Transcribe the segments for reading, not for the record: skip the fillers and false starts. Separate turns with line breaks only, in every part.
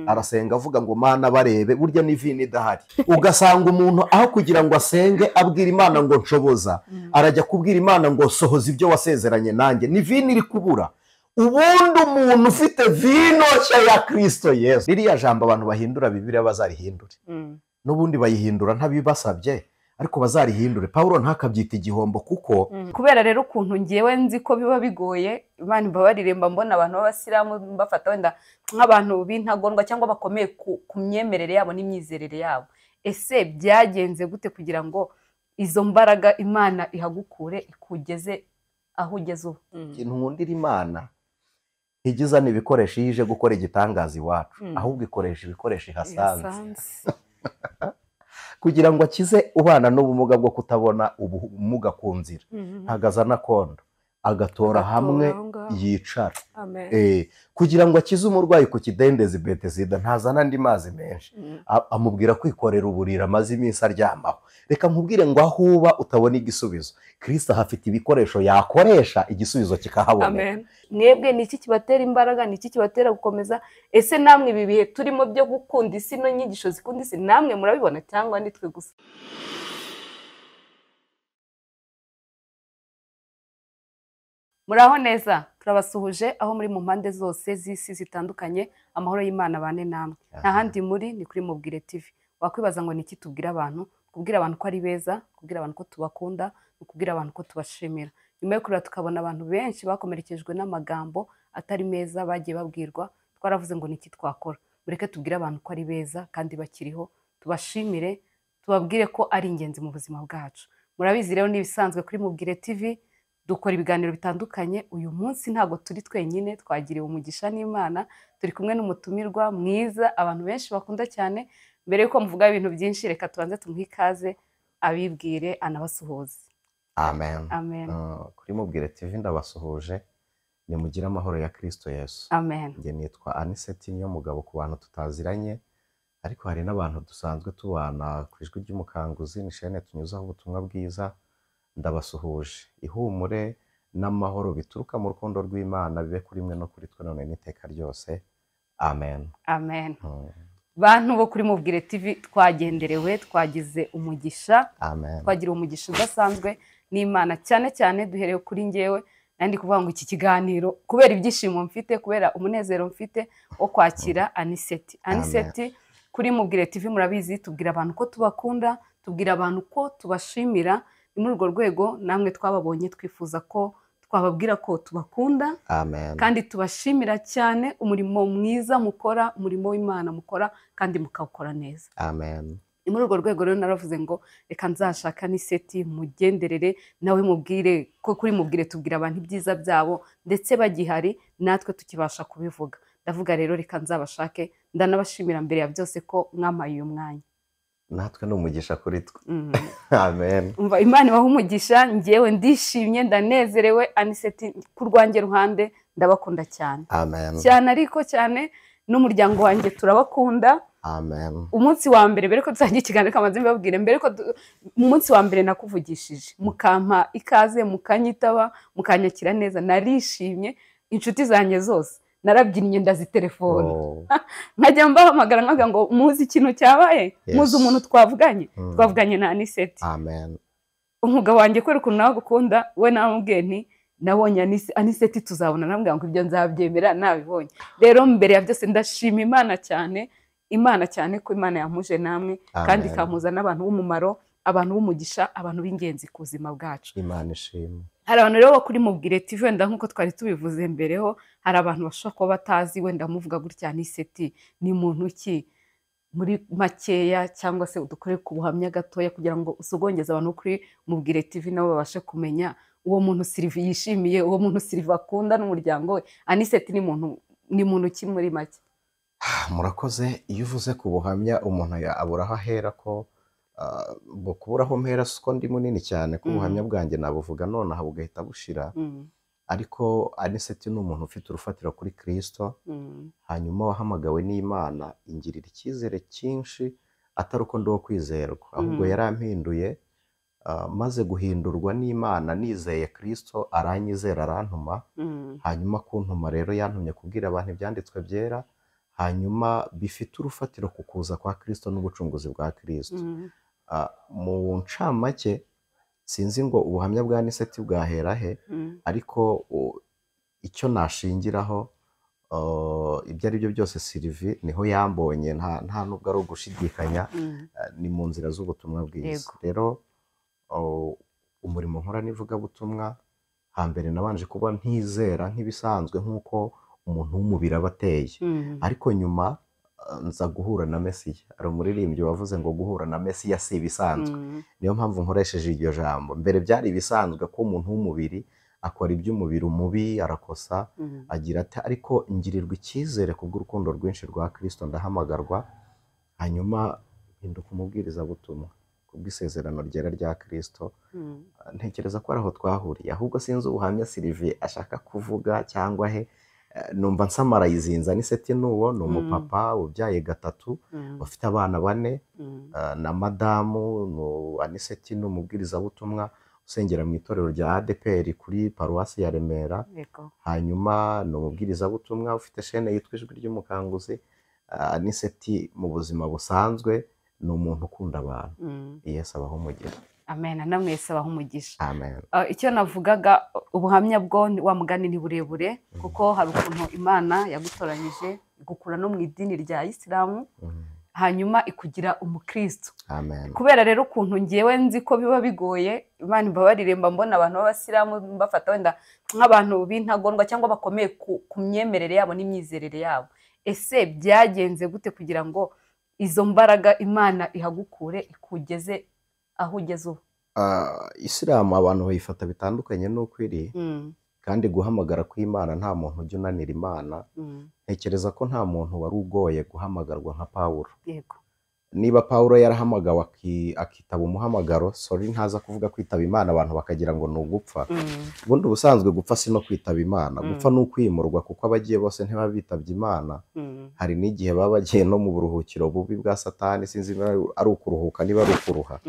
Arasenga avuga ngo Mana barebe, burya ni vino idahari. Ugasanga umuntu aho kugira ngo asenge abwira Imana ngo nshoboza, arajya kubwira Imana ngo sohoza ibyo wasezeranye nanjye. Ni vino iri kubura. Ubundi umuntu ufite vino nshya ya Kristo Yesu. Ririya jambo abantu bahindura Bibiliya bazarihindure. N'ubundi bayihindura ntabibasabye, ariko bazarihindure. Paulo ntakabyita igihombo kuko
kubera rero ukuntu ngewe nzi ko biba bigoye, Imana imbabarire, mba mbona abantu b'abasilamu mbafata wenda nk'abantu b'intagondwa cyangwa bakomeye ku myemerere yabo n'imyizerere yabo. Ese byagenze gute kugira ngo izo mbaraga Imana ihagukure ikugeze aho ugeze ubu?
Ikintu nkundira Imana, ntijya ibikoresho iyo ije gukora igitangaza iwacu, ahubwo ikoresha ibikoresho ihasanze. Kugira ngo akize ubana n'ubumuga bwo kutabona, ubumuga ku nzira, ntabwo azana kondo, agatora hamwe yicara. Kugira ngo akize umurwayi ku kidendezi Betesida, ntazana andi mazi menshi, amubwira kwikorera uburiri amaze iminsi aryamaho. Reka nkubwire ngo aho uba utabona igisubizo, Kristo ahafite ibikoresho yakoresha igisubizo kikahaboneka.
Mwebwe ni iki kibatera imbaraga? Ni iki kibatera gukomeza? Ese namwe ibi bihe turimo byo gukunda isi no nyigisho zikunda isi, namwe murabibona cyangwa nitwe gusa? Muraho neza, turabasuhuje aho muri mu mpande zose z'isi zitandukanye. Amahoro y'Imana bane namwe. Nta handi muri, ni kuri Mubwire TV. Wakwibaza ngo ni iki tubwira abantu? Kubwira abantu ko ari beza, kubwira abantu ko tubakunda, kubwira abantu ko tubashimira. Nyuma yo kurira tukabona abantu benshi bakomerekejwe n'amagambo atari meza bagiye babwirwa, twaravuze ngo ni iki twakora? Mureke tubwire abantu ko ari beza kandi bakiriho, tubashimire, tubabwire ko ari ingenzi mu buzima bwacu. Murabizi rero, n'ibisanzwe kuri Mubwire TV dukora ibiganiro bitandukanye. Uyu munsi ntabwo turi twenyine, twagiriwe umugisha n'Imana, turi kumwe n'umutumirwa mwiza abantu benshi bakunda cyane. Mbere yuko muvuga ibintu byinshi, reka tubanze tumuhe ikaze, abibwire anabasuhuze.
Amen.
Amen.
Kuri Mubwire TV ndabasuhuje, nimugire amahoro ya Kristo Yesu.
Amen.
Njye nitwa Aniseti niyo mugabo ku bantu tutaziranye, ariko hari n'abantu dusanzwe tubana ku Ijwi ry'Umukanguzi, ni shene tunyuzaho ubutumwa bwiza. Ndabasuhuje, ihumure n'amahoro bituruka mu rukundo rw'Imana bibe kuri mwe no kuri twe none n'iteka ryose. Amen.
Amen. Bantu bo kuri Mubwire TV, twagenderewe, twagize umugisha.
Amen.
Twagira umugisha udasanzwe n'Imana, cyane cyane duhereye kuri ngewe. Nandi kuvuga ngo iki kiganiro, kubera ibyishimo mfite, kubera umunezero mfite wo kwakira Aniseti. Aniseti kuri Mubwire TV, murabizi, tubwira abantu ko tubakunda, tubwira abantu ko tubashimira. Ni muri urwo rwego namwe twababonye twifuza ko twababwira ko tubakunda.
Amen.
Kandi tubashimira cyane umurimo mwiza mukora, umurimo w'Imana mukora kandi mukawukora neza.
Amen.
Ni muri urwo rwego rero naravuze ngo reka nzashaka Aniseti mugenderere, nawe mubwire ko kuri Mubwire tubwira abantu ibyiza byabo ndetse bagihari natwe tukibasha kubivuga. Ndavuga rero reka nzabashake. Ndanabashimira mbere ya byose ko mwampaye uyu mwanya.
Natwe ni umugisha kuri twe. Amen.
Umva, Imana ibahe umugisha. Ngewe ndishimye, ndanezerewe. Aniseti, ku rwanjye ruhande ndabakunda cyane.
Amen.
Cyane, ariko cyane n'umuryango wanjye turabakunda.
Amen.
Umunsi wa mbere, mbere ko dutangira ikiganiro, kamaze mbabwire, mbere ko umunsi wa mbere nakuvugishije, mukampa ikaze, mukanyitaba, mukanyakira neza, narishimye. Inshuti zanjye zose narabyinnye ndazitelefona, nkajya mbahamagara nkavuga ngo muzi ikintu cyabaye, muzi umuntu twavuganye, twavuganye na Aniseti.
Amen.
Umugabo wanjye, kubera ukuntu nawe agukunda, we namubwiye nti nabonye Aniseti tuzabona, namubwira ngo ibyo nzabyemera nabibonye. Rero mbere ya byose ndashima Imana cyane, Imana cyane ko Imana yampuje namwe kandi ikampuza n'abantu b'umumaro, abantu b'umugisha, abantu b'ingenzi ku buzima bwacu.
Imana ishimwe.
Hari abantu rero bo kuri Mubwire TV, wenda nk'uko twari tubivuze mbereho, hari abantu bashobora kuba batazi wenda muvuga gutya Aniseti ni muntu ki muri makeya, cyangwa se udukore ku buhamya gatoya kugira ngo usogongeze abantu kuri Mubwire TV nabo babashe kumenya uwo muntu Sylvie yishimiye, uwo muntu Sylvie akunda n'umuryango we. Aniseti ni muntu ki muri make?
Murakoze. Iyo uvuze ku buhamya, umuntu abura aho ahera, ko kubura aho mpera siko ndi munini cyane ko ubuhamya bwanjye nabuvuga nonaha bugahita bushira. Ariko Aniseti ni umuntu ufite urufatiro kuri Kristo, hanyuma wahamagawe n'Imana, ingirira icyizere cyinshi, atari uko ndi uwo kwizerwa, ahubwo yarampinduye. Maze guhindurwa n'Imana, nizeye Kristo, aranyizera, arantuma. Hanyuma kuntuma rero, yantumye kubwira abantu ibyanditswe byera. Hanyuma bifite urufatiro ku kuza kwa Kristo n'ubucunguzi bwa Kristo. Mu ncamake sinzi ngo ubuhamya bwa Aniseti bwahera he, ariko icyo nashingiraho ibyo ari byo byose Sylvie niho yambonye, nta nubwo ari ugushidikanya, ni mu nzira z'ubutumwa bwiza. Rero umurimo nkora n'ivugabutumwa, hambere nabanje kuba ntizera nk'ibisanzwe nk'uko umuntu w'umubiri aba ateye, ariko nyuma nza guhura na Mesiya. Hari umuririmbyi wavuze ngo guhura na Mesiya si ibisanzwe, niyo mpamvu nkoresheje iryo jambo. Mbere byari ibisanzwe ko umuntu w'umubiri akora iby'umubiri umubi, arakosa, agira ati, ariko ngirirwa icyizere kubw'urukundo rwinshi rwa Kristo, ndahamagarwa, hanyuma mpinduka umubwirizabutumwa kubw'isezerano ryera rya Kristo. Ntekereza ko ari aho twahuriye, ahubwo sinzi ubuhamya Sylvie ashaka kuvuga cyangwa he. Numva nsamarayizinza. Aniseti n'uwo ni umupapa ubyaye 3, ufite abana 4 na madamu. Aniseti ni umubwirizabutumwa usengera mu itorero rya ADPR kuri paruwasi ya Remera. Hanyuma ni umubwirizabutumwa ufite shene yitwa Ijwi ry'Umukanguzi. Aniseti mu buzima busanzwe ni umuntu ukunda abantu. Yesu abahe umugisha.
Amen. Namwe Yesu abahe umugisha.
Amen.
Icyo navugaga, ubuhamya bwo wa mugani ni burebure, kuko hari ukuntu Imana yagutoranyije igukura no mu idini rya Isilamu, hanyuma ikugira umukristo.
Amen.
Kubera rero ukuntu ngewe nzi ko biba bigoye, Imana imbabarire, mba mbona abantu b'abasilamu mbafata wenda nk'abantu b'intagondwa cyangwa bakomeye ku myemerere yabo n'imyizerere yabo. Ese byagenze gute kugira ngo izo mbaraga Imana ihagukure ikugeze aho ugeze ubu?
Isilamu abantu bayifata bitandukanye n'uko iri, kandi guhamagara kw'Imana nta muntu ujya unanira Imana. Ntekereza ko nta muntu wari ugoye guhamagarwa nka Pawulo. Niba Pawulo yarahamagawe akitaba umuhamagaro, sorry ntaza kuvuga kwitaba Imana abantu bakagira ngo ni ugupfa. Ubundi ubusanzwe gupfa si no kwitaba Imana, gupfa ni ukwimurwa, kuko abagiye bose ntibaba bitabye Imana. Hari n'igihe baba bagiye no mu buruhukiro bubi bwa Satani, sinzi niba ari ukuruhuka niba ari ukuruha.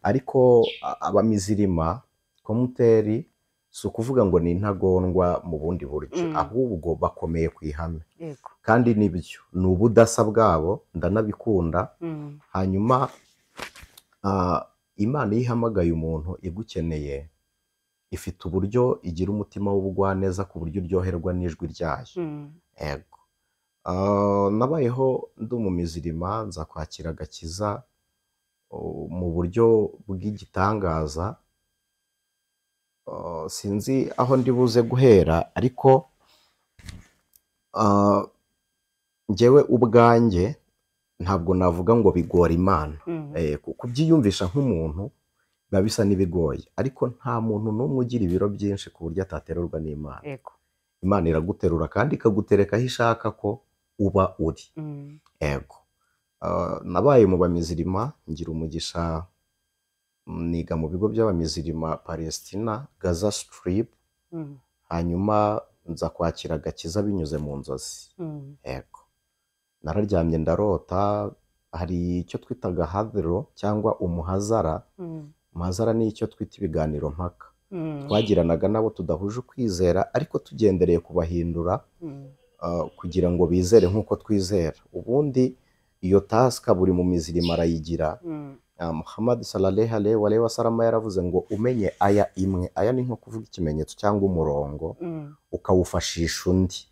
Ariko abamizirima komuteri si ukuvuga ngo ni intagondwa mu bundi buryo, ahubwo bakomeye ku ihame. Kandi nibyo ni ubudasa bwabo, ndanabikunda. Hanyuma Imana iyo ihamagaye umuntu igukeneye, ifite uburyo igira umutima w'ubugwaneza ku buryo uryoherwa n'ijwi ryayo. Yego. Nabayeho ndi umumizirima, nza kwakira agakiza mu buryo bw'igitangaza. Sinzi aho ndi buze guhera, ariko njyewe ubwanjye ntabwo navuga ngo bigora Imana. Kubyiyumvisha nk'umuntu biba bisa n'ibigoye, ariko nta muntu n'umwe ugira ibiro byinshi ku buryo ataterurwa n'Imana. Imana iraguterura kandi ikagutereka aho ishaka ko uba uri. Yego. Nabaye mu bamizirima, ngira umugisha niga mu bigo by'abamizirima Palestina, Gaza Strip, hanyuma nza kwakira agakiza binyuze mu nzozi. Yego. Nararyamye ndarota, hari icyo twitaga hadhiro cyangwa umuhazara. Umuhazara ni icyo twita ibiganiro mpaka. Twagiranaga nabo tudahuje ukwizera, ariko tugendereye kubahindura kugira ngo bizere nk'uko twizera. Ubundi iyo taska buri mu mizirima arayigira. Muhammad sallallahu alaihi wasallam yaravuze ngo umenye aya imwe, aya ni nko kuvuga ikimenyetso cyangwa umurongo, ukawufashisha undi,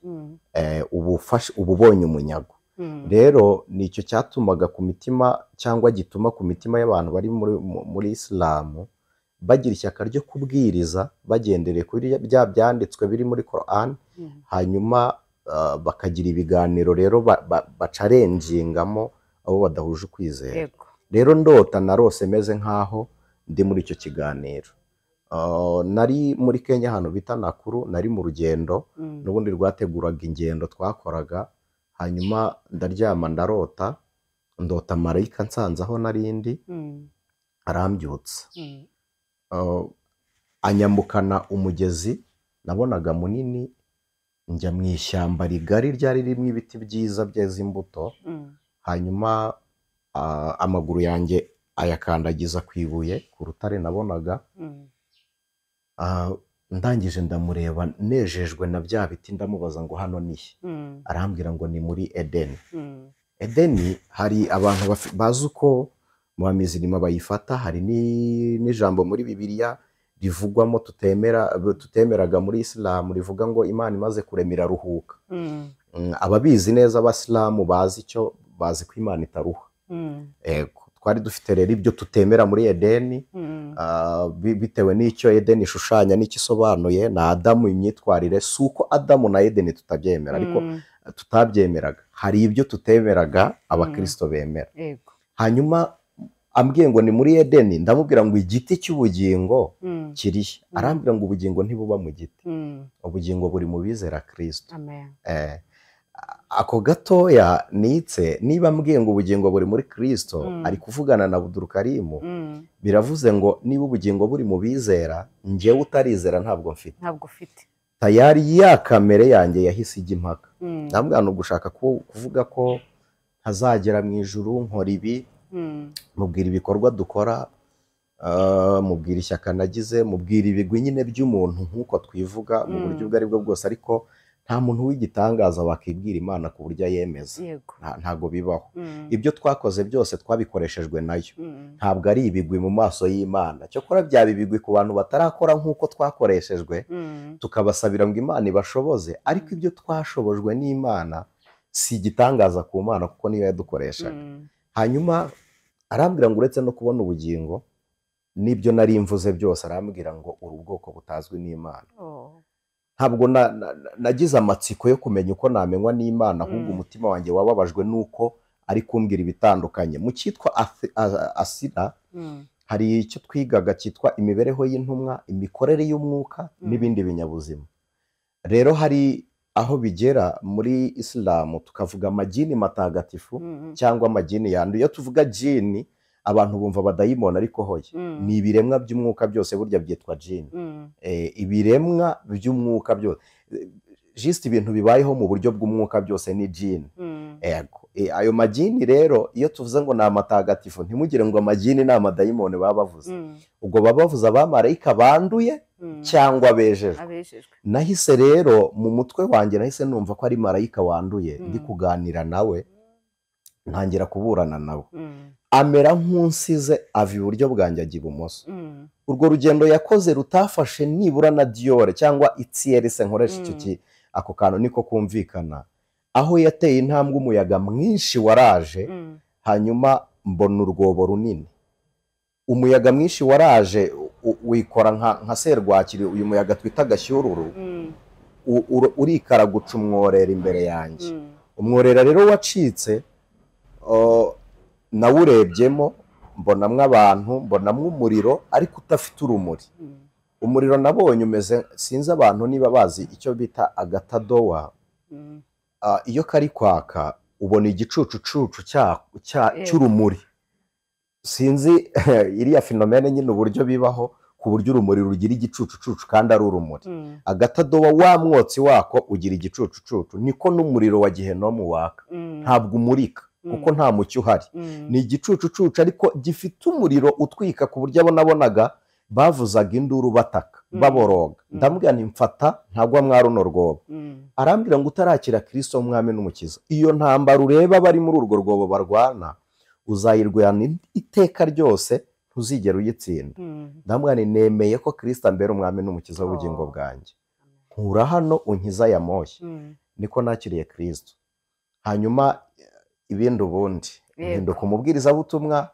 ububonye umunyago. Rero nicyo cyatumaga ku mitima cyangwa gituma ku mitima y'abantu bari muri Isilamu bagira ishyaka ryo kubwiriza bagendereye kuri bya byanditswe biri muri Quran, hanyuma bakagira ibiganiro rero bacarengingamo abo badahuje ukwizera. Rero ndota narose meze nkaho ndi muri icyo kiganiro. Nari muri Kenya ahantu bita Nakuru, nari mu rugendo n'ubundi rwateguraga ingendo twakoraga, hanyuma ndaryama ndarota, ndota marayika nsanze aho narindi, arambyutsa, anyambukana umugezi nabonaga munini, njya mu ishyamba rigari ryari ririmo ibiti byiza byeze imbuto, hanyuma amaguru yanjye ayakandagiza ku ibuye ku rutare nabonaga. Ndangije ndamureba nejejwe na bya biti, ndamubaza ngo hano ni he? Arambwira ngo ni muri Edeni. Edeni hari abantu bazi uko mu bamizirima bayifata, hari n'ijambo muri Bibiliya rivugwamo tutemeraga muri Isilamu rivuga ngo Imana imaze kurema iraruhuka. Ababizi neza abasilamu bazi icyo, bazi ko Imana itaruha. Ego, twari dufite rero ibyo tutemera muri Edeni, bitewe n'icyo Edeni ishushanya n'icyo isobanuye, na Adamu imyitwarire. Si uko Adamu na Edeni tutabyemera, ariko tutabyemeraga, hari ibyo tutemeraga abakristo bemera. Hanyuma ambwiye ngo ni muri Edeni, ndamubwira ngo igiti cy'ubugingo kirihe? Arambwira ngo ubugingo ntibuba mu giti, ubugingo buri mu bizera Kristo. Ako gatoya nitse, niba ambwiye ngo ubugingo buri muri Kristo, ari kuvugana na Abdulkarimu, biravuze ngo niba ubugingo buri mu bizera, njyewe utarizera ntabwo mfite.
Ntabwo ufite.
Tayari ya kamere yanjye yahise ijya impaka. Ndamubwira ngo gushaka kuvuga ko ntazagera mu ijuru nkora ibi, mubwira ibikorwa dukora, mubwira ishyaka nagize, mubwira ibigwi nyine by'umuntu nk'uko twivuga mu buryo ubwo aribwo bwose, ariko nta muntu w'igitangaza wakibwira Imana ku buryo ayemeza. Ntago bibaho. Ibyo twakoze byose twabikoreshejwe nayo, ntabwo ari ibigwi mu maso y'Imana. Cyokora byaba ibigwi ku bantu batarakora nk'uko twakoreshejwe, tukabasabira ngo Imana ibashoboze, ariko ibyo twashobojwe n'Imana si igitangaza ku Mana, kuko niyo yadukoreshaga. Hanyuma arambwira ngo uretse no kubona ubugingo n'ibyo nari mvuze byose, arambwira ngo uri ubwoko butazwi n'Imana. Ntabwo nagize amatsiko yo kumenya uko namenywa n'Imana, ahubwo umutima wanjye wababajwe nuko ari kumbwira ibitandukanye. Mu cyitwa asira hari icyo twigaga cyitwa imibereho y'intumwa, imikorere y'umwuka n'ibindi binyabuzima. Rero hari aho bigera muri Isilamu tukavuga amagini matagatifu cyangwa amagini yanduye. Iyo tuvuga jini abantu bumva abadayimoni, ariko hoye ni ibiremwa by'umwuka byose, burya byitwa jini. Ibiremwa by'umwuka byose, just ibintu bibayeho mu buryo bw'umwuka byose ni jini. Ego, ayo magini rero iyo tuvuze ngo ni amatagatifu, ntimugire ngo amagini ni amadayimoni baba bavuze. Ubwo baba bavuze abamarayika banduye cyangwa abejejwe. Nahise rero mu mutwe wanjye nahise numva ko ari marayika wanduye, ndi kuganira nawe, ntangira kuburana nawe. Amera nk'unsize ava iburyo bwanjye ajya ibumoso. Urwo rugendo yakoze rutafashe nibura na Diore cyangwa itierise, nkoresha icyo ako kantu niko kumvikana. Aho yateye intambwe umuyaga mwinshi waraje, hanyuma mbona urwobo runini. Umuyaga mwinshi waraje wikora nka serwakiri, uyu muyaga twita gashyururu, urikara guca umworera imbere yanjye. Umworera rero wacitse, nawurebyemo mbonamwo abantu, mbonamwo umuriro ariko udafite urumuri. Umuriro nabonye umeze, sinzi abantu niba bazi icyo bita agatadowa. Iyo kari kwaka ubona igicucucucu cy'urumuri. Sinzi iriya fenomene nyine uburyo bibaho ku buryo urumuri rugira igicucucucu kandi ari urumuri. Agatadowa wa mwotsi wako ugira igicucucucu, niko n'umuriro wa gihenomu waka, ntabwo umurika kuko nta mucyo uhari. Ni igicucucucu ariko gifite umuriro utwika ku buryo abo nabonaga bavuzaga induru bataka baboroga. Ndamubwira nti mfata ntagwa mwa runo rwobo. Arambwira ngo utarakira Kristo umwami n'umukiza, iyo ntambara ureba bari muri urwo rwobo barwana uzayirwana iteka ryose, ntuzigera uyitsinda. Ndamubwira nti nemeye ko Kristo ambera umwami n'umukiza w'ubugingo bwanjye, nkura hano unkiza ya moshya. Niko nakiriye Kristo. Hanyuma ibindi ubundi mpinduka umubwirizabutumwa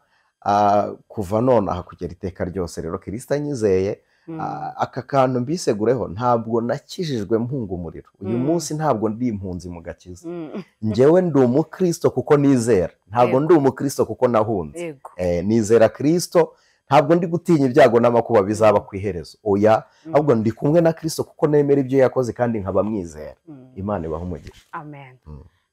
kuva none aha kugera iteka ryose. Rero Kristo anyizeye, aka kantu mbisegureho, ntabwo nakijijwe mpunga umuriro. Uyu munsi ntabwo ndi impunzi mu gakiza. Njyewe ndi umukristo kuko nizera, ntabwo ndi umukristo kuko nahunze. Nizera Kristo, ntabwo ndi gutinya ibyago n'amakuba bizaba ku iherezo, oya, ahubwo ndi kumwe na Kristo kuko nemera ibyo yakoze kandi nkaba mwizera. Imana ibahe umugisha.
Amen.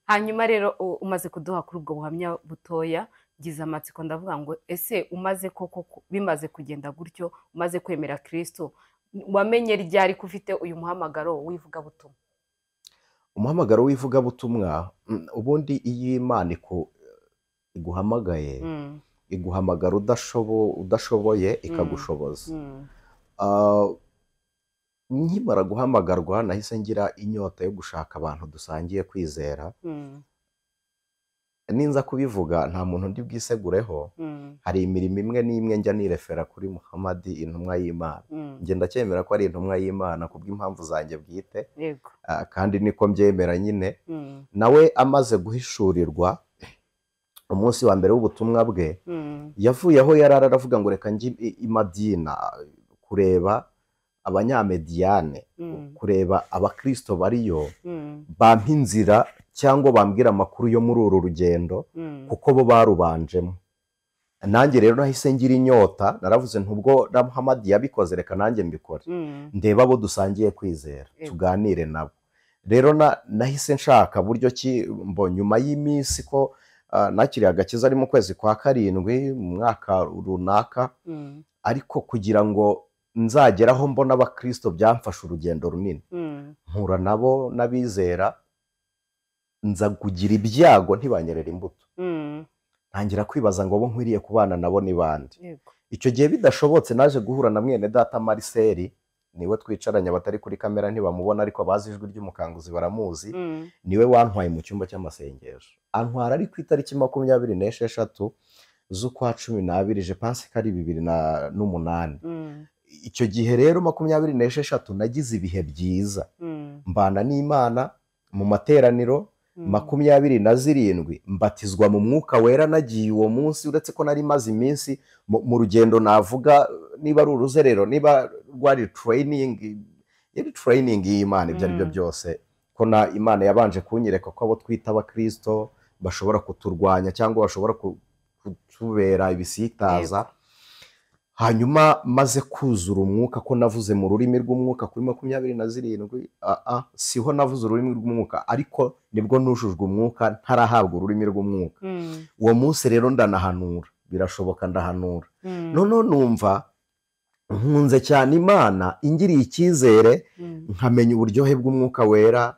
Hanyuma rero umaze kuduha kuri ubwo buhamya butoya, ngize amatsiko ndavuga ngo ese umaze koko bimaze kugenda gutyo, umaze kwemera Kristo, wamenye ryari ko ufite uyu muhamagaro w'ivugabutumwa?
Umuhamagaro w'ivugabutumwa, ubundi iyo Imana iguhamagaye, iguhamagara udashoboye ikagushoboza. Nkimara guhamagarwa nahise ngira inyota yo gushaka abantu dusangiye kwizera. Ninza kubivuga nta muntu ndi bwisegureho. Hari imirimo imwe n'imwe njya nirefera kuri Muhamadi intumwa y'Imana. Njye ndacyemera ko ari intumwa y'Imana kubw'impamvu zanjye bwite, kandi niko mbyemera nyine. Nawe amaze guhishurirwa umunsi wa mbere w'ubutumwa bwe, yavuye aho yari aravuga ngo reka njye i Madina kureba abanyamediyane, kureba abakristo bariyo, bampa inzira cyangwa bambwira amakuru yo muri uru rugendo, kuko bo barubanjemo. Nanjye rero nahise ngira inyota, naravuze ntubwo na Muhamadi yabikoze reka nanjye mbikore, ndeba abo dusangiye kwizera tuganire nabo. Rero nahise nshaka buryo ki mbo nyuma y'iminsi ko nakiriye agakiza ari mu kwezi kwa 7 mu mwaka runaka, ariko kugira ngo nzageraho mbona abakristo byamfasha urugendo runini, mpura nabo n'abizera, nza kugira ibyago ntibanyerera imbuto. Ntangira kwibaza ngo bo nkwiriye kubana nabo ni bande. Icyo gihe bidashobotse naje guhura na mwene data Marcel, niwe twicaranye, abatari kuri kamera ntibamubona ariko abazi ijwi ry'umukanguzi baramuzi. Niwe wantwaye mu cyumba cy'amasengesho, antwara ari ku itariki 26 z'ukwa 12, je pense ko ari 2008. Icyo gihe rero 26 nagize ibihe byiza, mbana n'Imana mu materaniro. 27 mbatizwa mu mwuka wera nagiye uwo munsi, uretse ko nari maze iminsi mu rugendo, navuga niba ari uruzerero, niba rwari training, yari training y'Imana, ibyo ari byo byose, ko na Imana yabanje kunyereka ko abo twita abakristo bashobora kuturwanya cyangwa bashobora kutubera ibisitaza. Hanyuma maze kuzura umwuka, ko navuze mu rurimi rw'umwuka kuri 27, siho navuze ururimi rw'umwuka, ariko nibwo nujujwe umwuka ntarahabwa ururimi rw'umwuka. Uwo munsi rero ndanahanura, birashoboka ndahanura. Noneho numva nkunze cyane Imana, ingiriye icyizere, nkamenya uburyohe bw'umwuka wera.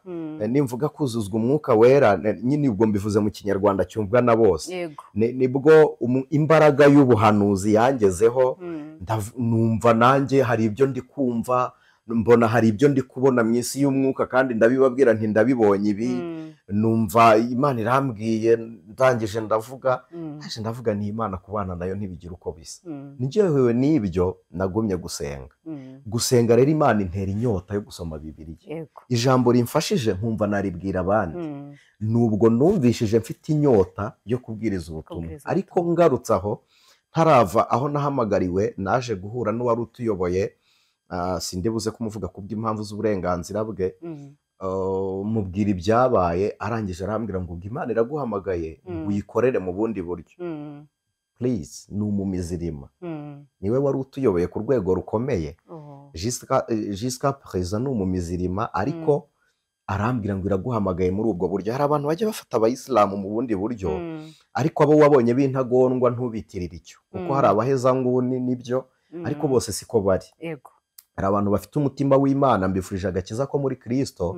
Nimvuga kuzuzwa umwuka wera nyine ubwo mbivuze mu Kinyarwanda cyumvwa na bose, nibwo imbaraga y'ubuhanuzi yangezeho. Numva nanjye hari ibyo ndi kumva, mbona hari ibyo ndi kubona mu isi y'umwuka, kandi ndabibabwira nti ndabibonye ibi. Numva Imana irambwiye, ndangije ndavuga, ndavuga ni Imana kubana nayo ntibigira uko bisa. Njyewe n'ibyo nagumye gusenga. Gusenga rero Imana intera inyota yo gusoma Bibiliya. Ijambo rimfashije nkumva naribwira abandi. Nubwo numvishije mfite inyota yo kubwiriza ubutumwa, ariko ngarutse aho ntarava aho nahamagariwe, naje guhura n'uwari utuyoboye, sindibuze kumuvuga kubw'impamvu z'uburenganzira bwe. Mubwira ibyabaye, arangije arambwira ngo Imana iraguhamagaye uyikorere mu bundi buryo. Please, ni umumizirima, niwe wari utuyoboye ku rwego rukomeye. Jusqu'à présent ni umumizirima, ariko arambwira ngo iraguhamagaye muri ubwo buryo. Hari abantu bajya bafata abayisilamu mu bundi buryo, ariko abo wabonye b'intagondwa ntubitirire icyo, kuko hari abahezanguni nibyo, ariko bose siko bari. Hari abantu bafite umutima w'Imana, mbifurije agakiza ko muri Kristo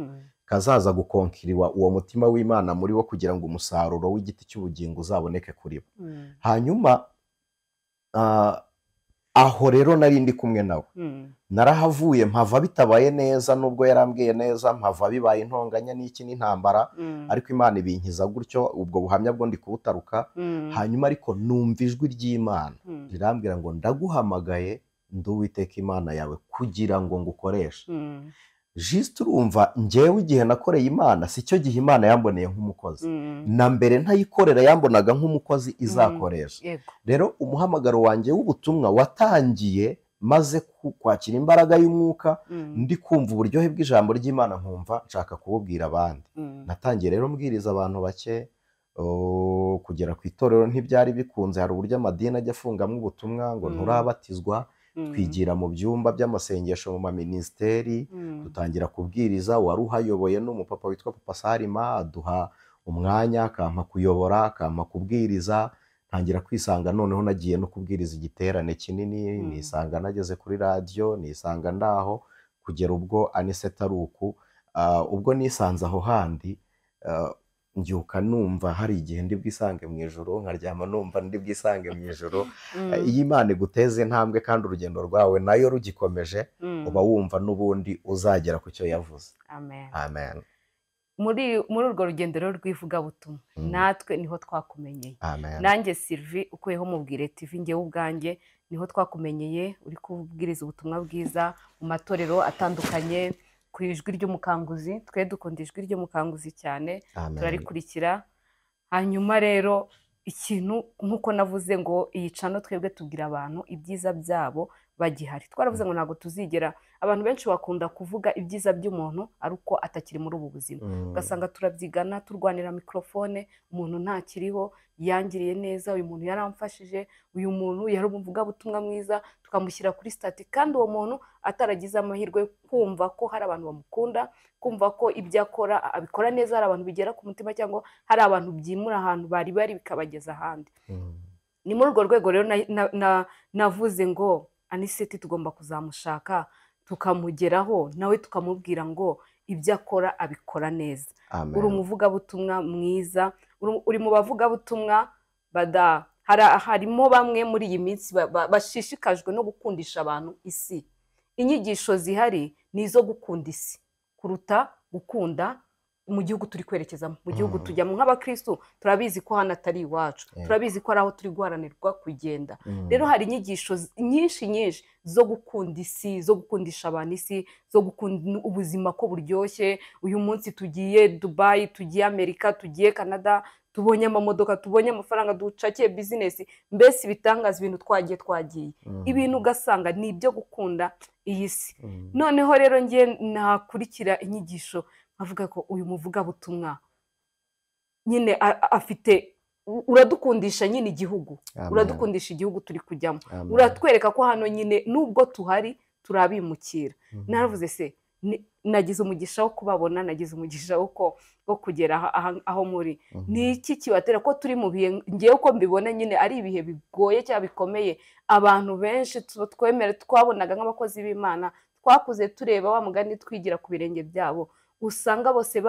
kazaza gukonkiriwa uwo mutima w'Imana muri wo, kugira ngo umusaruro w'igiti cy'ubugingo uzaboneke kuri bo. Hanyuma aho rero nari ndi kumwe nawe, narahavuye mpava bitabaye neza, nubwo yarambwiye neza, mpava bibaye intonganya n'iki n'intambara, ariko Imana ibinkiza gutyo, ubwo buhamya bwo ndi kubutaruka. Hanyuma ariko numva ijwi ry'Imana rirambwira ngo ndaguhamagaye, ndi Uwiteka Imana yawe kugira ngo ngukoreshe. Juste urumva njyewe igihe nakoreye Imana si cyo gihe Imana yamboneye nk'umukozi, na mbere ntayikorera yambonaga nk'umukozi izakoresha. Rero umuhamagaro wanjye w'ubutumwa watangiye maze kwakira imbaraga y'umwuka, ndi kumva uburyohe bw'ijambo ry'Imana, nkumva nshaka kububwira abandi. Natangiye rero mbwiriza abantu bake, kugera ku itorero ntibyari bikunze. Hari uburyo amadini ajya afungamo ubutumwa ngo nturabatizwa, twigira mu byumba by'amasengesho mu maminisiteri, dutangira kubwiriza. Wari uhayoboye n'umupapa witwa Papa Salima, aduha umwanya akampa kuyobora, akampa kubwiriza. Ntangira kwisanga noneho nagiye no kubwiriza igiterane kinini, nisanga nageze kuri radiyo, nisanga ndaho kugera ubwo Aniseta ari uku. Ubwo nisanze aho handi, Mbyuka numva hari igihe ndi bwisange mu ijoro, nkaryama numva ndi bwisange mu ijoro. Iyo Imana iguteza intambwe kandi urugendo rwawe nayo rugikomeje, uba wumva n'ubundi uzagera ku cyo yavuze.
Amen.
Amen.
Muri urwo rugendo rero rw'ivugabutumwa, natwe niho twakumenyeye.
Amen.
Nanjye Sylvie ukuyeho Mubwire TV, njyewe ubwanjye niho twakumenyeye, uri kubwiriza ubutumwa bwiza mu matorero atandukanye, ku Ijwi ry'Umukanguzi. Twe dukunda Ijwi ry'Umukanguzi cyane, turarikurikira. Hanyuma rero ikintu nk'uko navuze ngo iyi cano twebwe tubwira abantu ibyiza byabo bagihari. Twaravuze ngo ntabwo tuzigera, abantu benshi bakunda kuvuga ibyiza by'umuntu ari uko atakiri muri ubu buzima, ugasanga turabyigana turwanira mikorofone, umuntu ntakiriho, yangiriye neza, uyu muntu yaramfashije, uyu muntu yari umuvugabutumwa mwiza, tukamushyira kuri stati, kandi uwo muntu ataragize amahirwe kumva ko hari abantu bamukunda, kumva ko ibyo akora abikora neza, hari abantu bigera ku mutima, cyangwa hari abantu byimura ahantu bari bari bikabageza ahandi. Ni muri urwo rwego rero navuze ngo Aniseti tugomba kuzamushaka tukamugeraho, nawe tukamubwira ngo ibyo akora abikora neza. Uri umuvugabutumwa mwiza, uri mu bavugabutumwa harimo bamwe muri iyi minsi bashishikajwe no gukundisha abantu isi. Inyigisho zihari ni izo gukunda isi kuruta gukunda mu gihugu turi kwerekezamo, mu gihugu tujyamo nk'abakristo. Turabizi ko hano atari iwacu, turabizi ko ari aho turi guharanirwa kugenda. Rero hari inyigisho nyinshi nyinshi zo gukunda isi, zo gukundisha abantu isi, zo gukunda ubuzima ko buryoshye. Uyu munsi tugiye Dubai, tugiye Amerika, tugiye Canada, tubonye amamodoka, tubonye amafaranga, ducakiye bizinesi, mbese ibitangaza, ibintu twagiye ibintu ugasanga ni ibyo gukunda iyi si. Noneho rero ngiye nakurikira inyigisho avuga ko uyu muvugabutumwa nyine afite, uradukundisha nyine igihugu, uradukundisha igihugu turi kujyamo, uratwereka ko hano nyine nubwo tuhari turabimukira. Naravuze se nagize umugisha wo kubabona, nagize umugisha wo kugera aho muri. Ni iki kibatera ko turi mu bihe, ngewe uko mbibona nyine ari ibihe bigoye cyangwa bikomeye, abantu benshi twemere twabonaga nk'abakozi b'Imana, twakuze tureba wa mugani twigira ku birenge byabo, usanga bose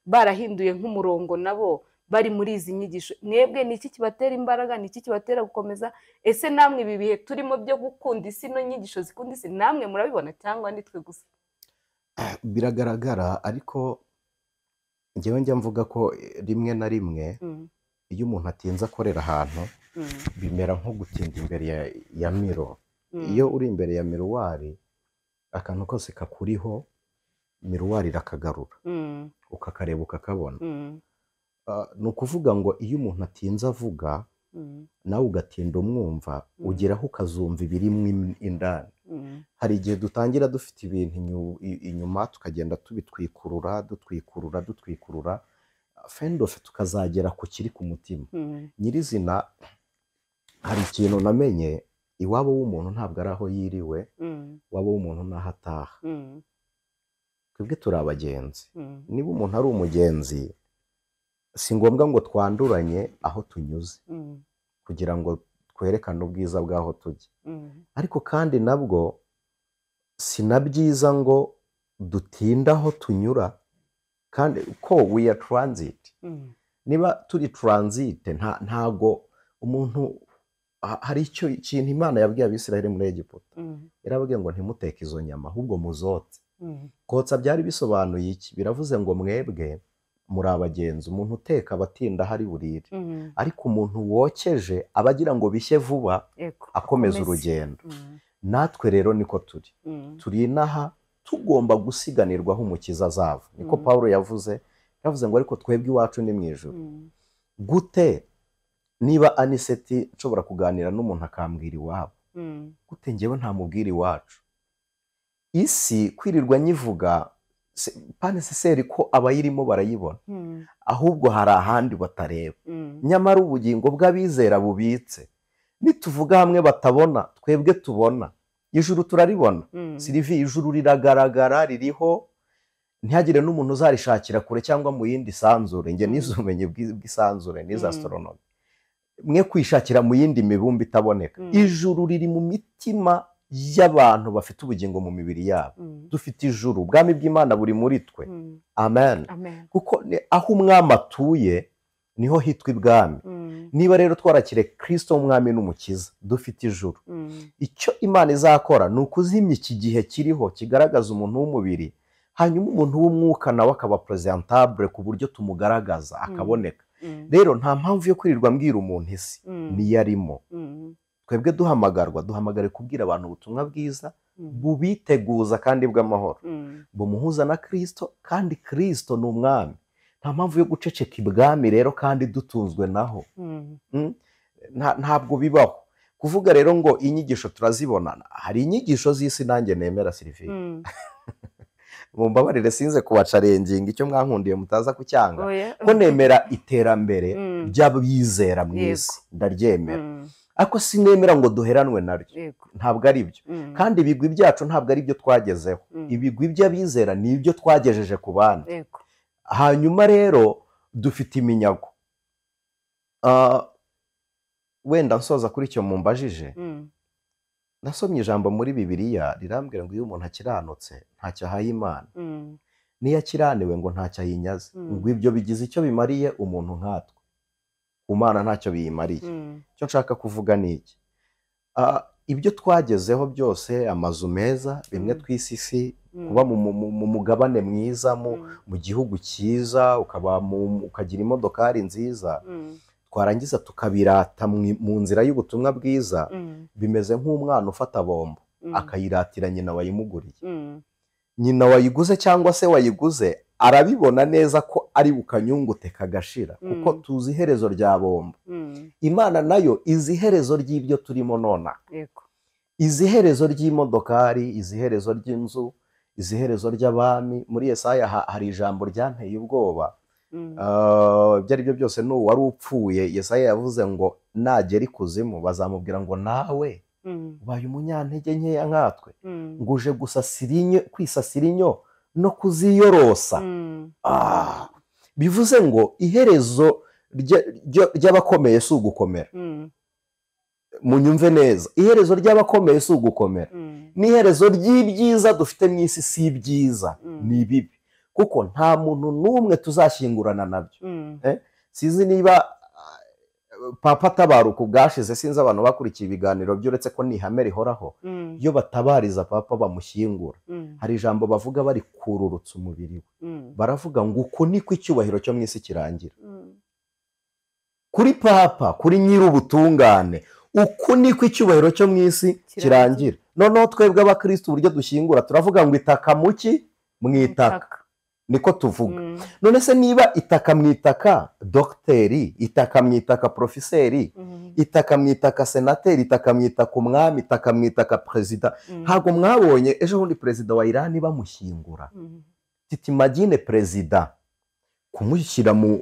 barahinduye nk'umurongo, nabo bari muri izi nyigisho. Mwebwe ni iki kibatera imbaraga, ni iki kibatera gukomeza? Ese namwe ibi bihe turimo byo gukunda isi no nyigisho zikunda isi, namwe murabibona cyangwa nitwe gusa?
Biragaragara, ariko njyewe njya mvuga ko rimwe na rimwe iyo umuntu atinze akorera ahantu bimera nko gutinda imbere ya miro. Iyo uri imbere ya miruwari, akantu kose kakuriho miruwari irakagarura, ukakareba ukakabona. Ni ukuvuga ngo iyo umuntu atinze avuga nawe ugatinda umwumva, ugeraho ukazumva ibirimo indani. Hari igihe dutangira dufite ibintu inyuma, tukagenda tubitwikurura dutwikurura dutwikurura, fendofe tukazagera ku kiri ku mutima. Nyirizina hari ikintu namenye, iwabo w'umuntu ntabwo ari aho yiriwe, iwabo w'umuntu n'aho ataha. Twebwe turi abagenzi. Niba umuntu ari umugenzi, si ngombwa ngo twanduranye aho tunyuze kugira ngo twerekane ubwiza bw'aho tujya. Ariko kandi nabwo si na byiza ngo dutinde aho tunyura, kandi ko we are transit. Niba turi transit, ntago umuntu hari icyo kintu Imana yabwiye Abisirayeli muri Egiputa. Yarababwiye ngo ntimuteke izo nyama, ahubwo muzotse. Kotsa byari bisobanuye iki? Biravuze ngo mwebwe muri abagenzi, umuntu uteka abatinda hari burire, ariko umuntu wokeje abagira ngo bishye vuba akomeza urugendo. Natwe rero niko turi, turi inaha tugomba gusiganirwaho umukiza azava. Niko Paulo yavuze, yavuze ngo ariko twebwe iwacu ni mu ijuru. Gute niba Aniseti nshobora kuganira n'umuntu akambwira iwabo, gute ngewe ntamubwira iwacu? Isi kwirirwa nyivuga paneseseri ko abayirimo barayibona, ahubwo hari ahandi batareba. Nyamara ubugingo bw'abizera bubitse, nituvuga hamwe batabona, twebwe tubona. Ijuru turaribona. Sylvie, ijuru riragaragara, ririho, ntihagire n'umuntu uzarishakira kure cyangwa mu yindi sanzure. Nge nize ubumenyi bw'isanzure, nize astronomy, mwe kwishakira mu yindi mibumbe itaboneka. Ijuru riri mu mitima y'abantu bafite ubugingo mu mibiri yabo. Dufite ijuru, ubwami bw'Imana buri muri twe. Amen. Kuko aho umwami atuye niho hitwa ibwami. Niba rero twarakire Kristo umwami n'umukiza, dufite ijuru. Icyo Imana izakora ni ukuzimya iki gihe kiriho kigaragaza umuntu w'umubiri, hanyuma umuntu w'umwuka nawe akaba presentable ku buryo tumugaragaza akaboneka. Rero nta mpamvu yo kwirirwa mbwira umuntu isi niyo arimo. Twebwe duhamagarwa, duhamagare kubwira abantu ubutumwa bwiza bubiteguza kandi bw'amahoro, bumuhuza na Kristo, kandi Kristo ni umwami. Nta mpamvu yo guceceka ibwami rero kandi dutunzwe naho. Ntabwo bibaho kuvuga rero ngo inyigisho turazibona. Hari inyigisho z'isi nanjye nemera Sylvie. Mumbabarire sinze kubacarenginga icyo mwankundiye mutaza kucyanga, ko nemera iterambere ry'abizera mu isi, ndaryemera, ariko sinemera ngo duheranwe naryo, ntabwo ari byo. Kandi ibigwi byacu ntabwo ari byo twagezeho, ibigwi by'abizera ni ibyo twagejeje ku bandi. Hanyuma rero dufite iminyago. Wenda nsoza kuri icyo mumbajije, nasomye ijambo muri Bibiliya rirambwira ngo iyo umuntu akiranutse ntacyo ahaye Imana, n'iyo akiraniwe ngo ntacyo ayinyaze, ngo ibyo bigize icyo bimariye umuntu nkatwe, ku Mana ntacyo biyimariye. Icyo nshaka kuvuga ni iki: ibyo twagezeho byose, amazu meza, bimwe tw'isi, kuba mu mugabane mwiza, mu gihugu cyiza, ukagira imodokari nziza, twarangiza tukabirata mu nzira y'ubutumwa bwiza, bimeze nk'umwana ufata bombo akayiratira nyina wayimuguriye. Nyina wayiguze cyangwa se wayiguze arabibona neza ko ari bukanyungute kagashira, kuko tuzi iherezo rya bombo. Imana nayo izi iherezo ry'ibyo turimo nona, izi iherezo ry'imodokari, izi iherezo ry'inzu, izi iherezo ry'abami. Muri Yesaya hari ijambo ryanteye ubwoba. Ibyo ari byo byose n'uwari upfuye, Yesaya yavuze ngo nagera ikuzimu bazamubwira ngo nawe ubaye umunyantege nkeya nkatwe, ngo uje kwisasira inyo no kuziyorosa. Bivuze ngo iherezo ry'abakomeye si ugukomera. Munyumve neza, iherezo ry'abakomeye si ugukomera, n'iherezo ry'ibyiza dufite mu isi si ibyiza, ni ibibi, kuko nta muntu n'umwe tuzashyingurana nabyo. Sinzi niba Papa atabaruka ubwashize, sinzi abantu bakurikiye ibiganiro by'uretse ko ni ihame rihoraho, iyo batabariza Papa bamushyingura, hari ijambo bavuga bari kururutsa umubiri we, baravuga ngo uku niko icyubahiro cyo mu isi kirangira. Kuri Papa, kuri nyir'ubutungane, uku niko icyubahiro cyo mu isi kirangira. Noneho twebwe abakristo uburyo dushyingura turavuga ngo itaka muki mu itaka, niko tuvuga. None se niba itaka mu itaka dogiteri, itaka mu itaka porofeseri, itaka mu itaka senateri, itaka mu itaka umwami, itaka mu itaka perezida, ntabwo mwabonye ejo bundi perezida wa Irani bamushyingura? Titimagine perezida kumushyira mu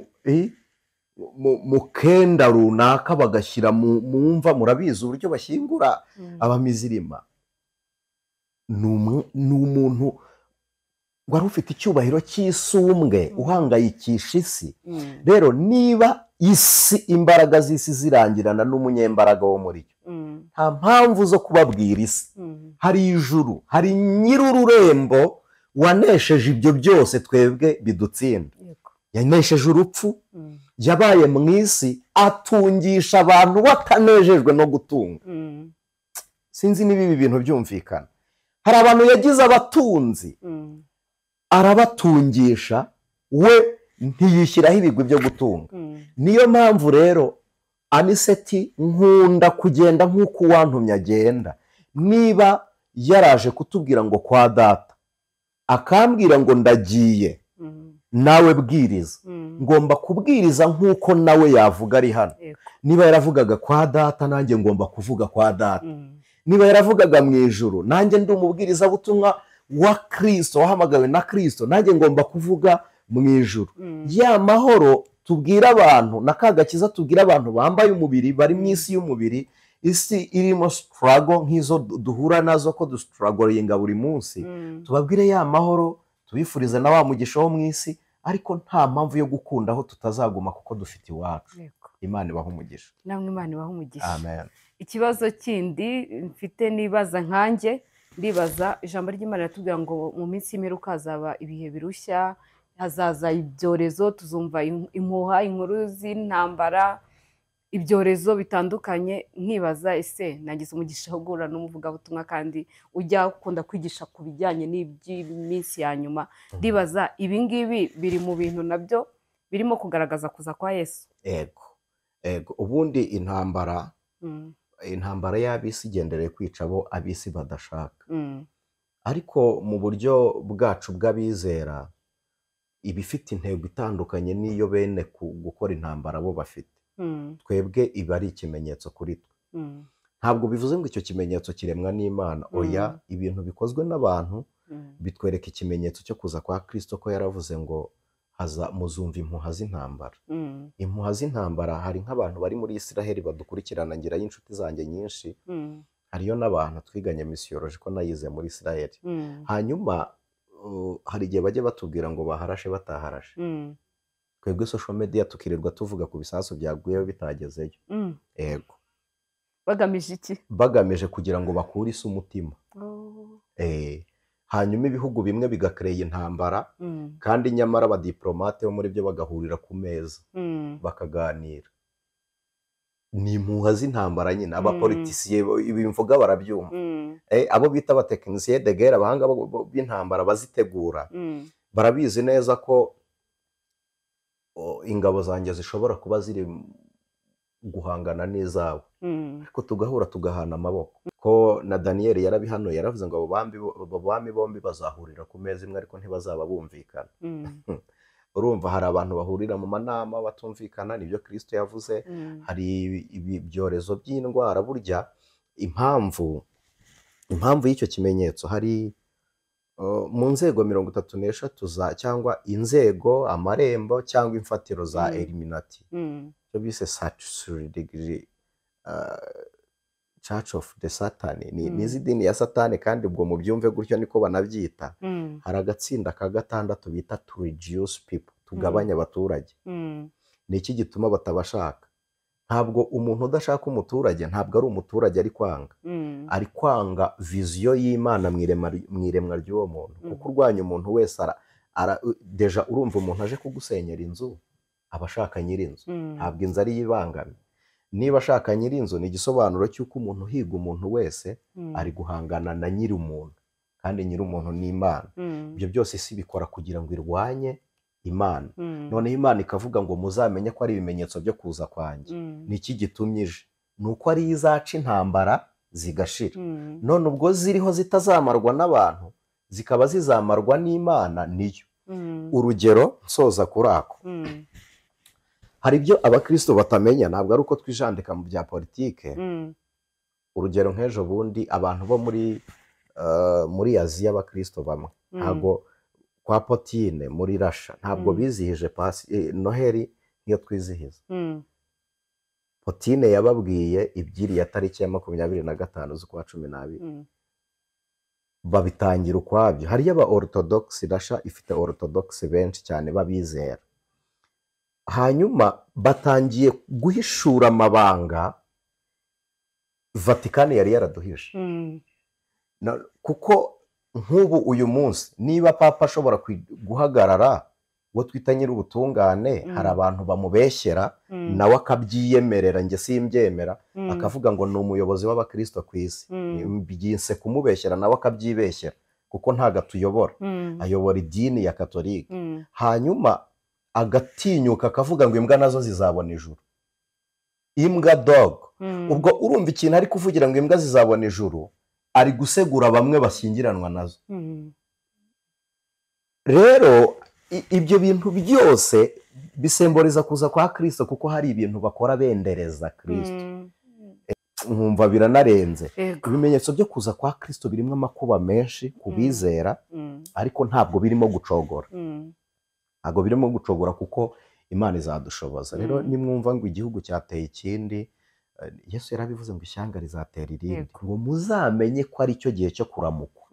kenda runaka, bagashyira mu mva. Murabizi uburyo bashyingura abamizirima. Ni umuntu wari ufite icyubahiro cy'isumbwe, uhangayikisha isi. Rero niba isi, imbaraga z'isi zirangirana n'umunyembaraga wo muri yo, nta mpamvu zo kubabwira isi. Hari ijuru, hari nyir'ururembo wanesheje ibyo byose twebwe bidutsinda. Yanesheje urupfu, yabaye mu isi atungisha abantu batanejejwe no gutunga. Sinzi niba ibi bintu byumvikana. Hari abantu yagize abatunzi, arabatungisha, we ntiyishyiraho ibigwi byo gutunga. Niyo mpamvu rero Aniseti nkunda kugenda nk'uko uwantumye agenda. Niba yaraje kutubwira ngo kwa data, akambwira ngo ndagiye, nawe bwiriza, ngomba kubwiriza nk'uko nawe yavuga ari hano. Niba yaravugaga kwa data, nanjye ngomba kuvuga kwa data. Niba yaravugaga mu ijuru, nanjye ndi umubwirizabutumwa wa Kristo, wahamagawe na Kristo, nanjye ngomba kuvuga mu ijuru. Ya mahoro tubwira abantu na kagakiza tubwira abantu bambaye umubiri, bari mu isi y'umubiri, isi irimo struggle nk'izo duhura nazo, ko dustrugglinga buri munsi, tubabwire ya mahoro, tubifurize na wa mugisha wo mu isi, ariko nta mpamvu yo gukunda aho tutazaguma kuko dufite iwacu. Imana ibaha umugisha.
Namwe Imana ibaha umugisha.
Amen.
Ikibazo kindi mfite nibaza nkanjye, ndibaza ijambo ry'Imana riratubwira ngo mu minsi y'imperuka hazaba ibihe birushya, hazaza ibyorezo, tuzumva impuha, inkuru z'intambara, ibyorezo bitandukanye. Nkibaza ese nagize umugisha wo guhura n'umuvugabutumwa kandi ujya ukunda kwigisha ku bijyanye n'iby'iminsi ya nyuma, ndibaza ibi ngibi biri mu bintu nabyo birimo kugaragaza kuza kwa Yesu?
Ego, ego. Ubundi intambara y'ab'isi igendereye kwica abo ab'isi badashaka, ariko mu buryo bwacu bw'abizera iba ifite intego itandukanye n'iyo bene gukora intambara bo bafite. Twebwe iba ari ikimenyetso kuri twe. Ntabwo bivuze ngo icyo kimenyetso kiremwa n'Imana, oya. Ibintu bikozwe n'abantu bitwereka ikimenyetso cyo kuza kwa Kristo, ko yaravuze ngo haza muzumva impuha z'intambara. Impuha z'intambara, hari nk'abantu bari muri Israheli badukurikirana, ngirayo inshuti zanjye nyinshi, hariyo n'abantu twiganye misiyoloji ko nayize muri Israheli. Hanyuma hari igihe bajya batubwira ngo baharashe bataharashe. Twebwe social media tukirirwa tuvuga ku bisasu byaguyeho bitagezeyo. Ego.
Bagamije iki?
Bagamije kugira ngo bakure isi umutima. Hanyuma ibihugu bimwe bigakreye intambara, kandi nyamara abadiplomate bo muri byo bagahurira ku meza bakaganira. Ni impuha z'intambara nyine, abapolitisiye ibimvuga barabyumva. Abo bita abatekinisiye de guerre, abahanga b'intambara bazitegura, barabizi neza ko ingabo zanjye zishobora kuba ziri guhangana n'izabo, ariko tugahura tugahana amaboko. Ko na Daniel yarabihanuye, yaravuze ngo abo bami bombi bazahurira ku meza imwe ariko ntibazaba bumvikana. Urumva hari abantu bahurira mu manama batumvikana, nibyo Kristo yavuze. Hari ibyorezo by'indwara, burya impamvu y'icyo kimenyetso hari mu nzego 33 za cyangwa inzego, amarembo cyangwa imfatiro za Illuminati, cyo bise Sacrilege Church of the Satan, ni izidini ya Satani, kandi ubwo mubyumve gutyo niko banabyita. Hari agatsinda ka gatandatu bita to reduce people, tugabanya abaturage. Ni iki gituma batabashaka? Ntabwo umuntu udashaka umuturage ntabwo ari umuturage ari kwanga, ari kwanga viziyo y'Imana mu iremwa ry'uwo muntu. Kuko urwanya umuntu wese deja urumva umuntu aje kugusenyera inzu aba ashaka nyir'inzu, ntabwo inzu ari yibangamye. Niba ashaka nyir'inzu ni igisobanuro cy'uko umuntu uhiga umuntu wese ari guhangana na nyir'umuntu, kandi nyir'umuntu ni Imana. Ibyo byose isi bikora kugira ngo irwanye Imana. Noneho Imana ikavuga ngo muzamenye ko ari ibimenyetso byo kuza kwanjye. Niki gitumye ije? Ni uko ari izaca intambara zigashira. None ubwo ziriho zitazamarwa n'abantu, zikaba zizamarwa n'Imana niyo. Urugero nsoza kuri ako, hari ibyo abakristo batamenya, ntabwo ari uko twijandika mu bya politike. Urugero nk'ejo bundi abantu bo muri Aziya abakristo bamwe ntabwo kwa Potine muri Rasha ntabwo bizihije Noheli nk'iyo twizihiza. Potine yababwiye iby'iriya tariki ya 25 z'ukwa 12, babitangira ukwabyo. Hariyo aba Orthodox, Rasha ifite Orthodox benshi cyane babizera. Hanyuma batangiye guhishura amabanga Vatikani yari yaraduhishe. Kuko nk'ubu uyu munsi niba papa ashobora guhagarara uwo twita nyir'ubutungane, hari abantu bamubeshyera nawe akabyiyemerera, njye simbyemera, akavuga ngo ni umuyobozi w'abakristo ku isi. Byinse kumubeshyera nawe akabyibeshyera, kuko ntago atuyobora, ayobora idini ya Katolika. Hanyuma agatinyuka akavuga ngo imbwa nazo zizabona ijuru, imbwa dog. Ubwo urumva ikintu ari kuvugira ngo imbwa zizabona ijuru, ari gusegura bamwe bashyingiranwa nazo. Rero ibyo bintu byose bisemboriza kuza kwa Kristo, kuko hari ibintu bakora bendereza Kristo. Nkumva biranarenze. Ibimenyetso byo kuza kwa Kristo birimo amakuba menshi kubizera, ariko ntabwo birimo gucogora. Ntabwo birimo gucogora kuko Imana izadushoboza. Rero nimwumva ngo igihugu cyateye ikindi, Yesu yarabivuze ngo ishyanga rizatera irindi, ngo muzamenye ko ari cyo gihe cyo kuramukwa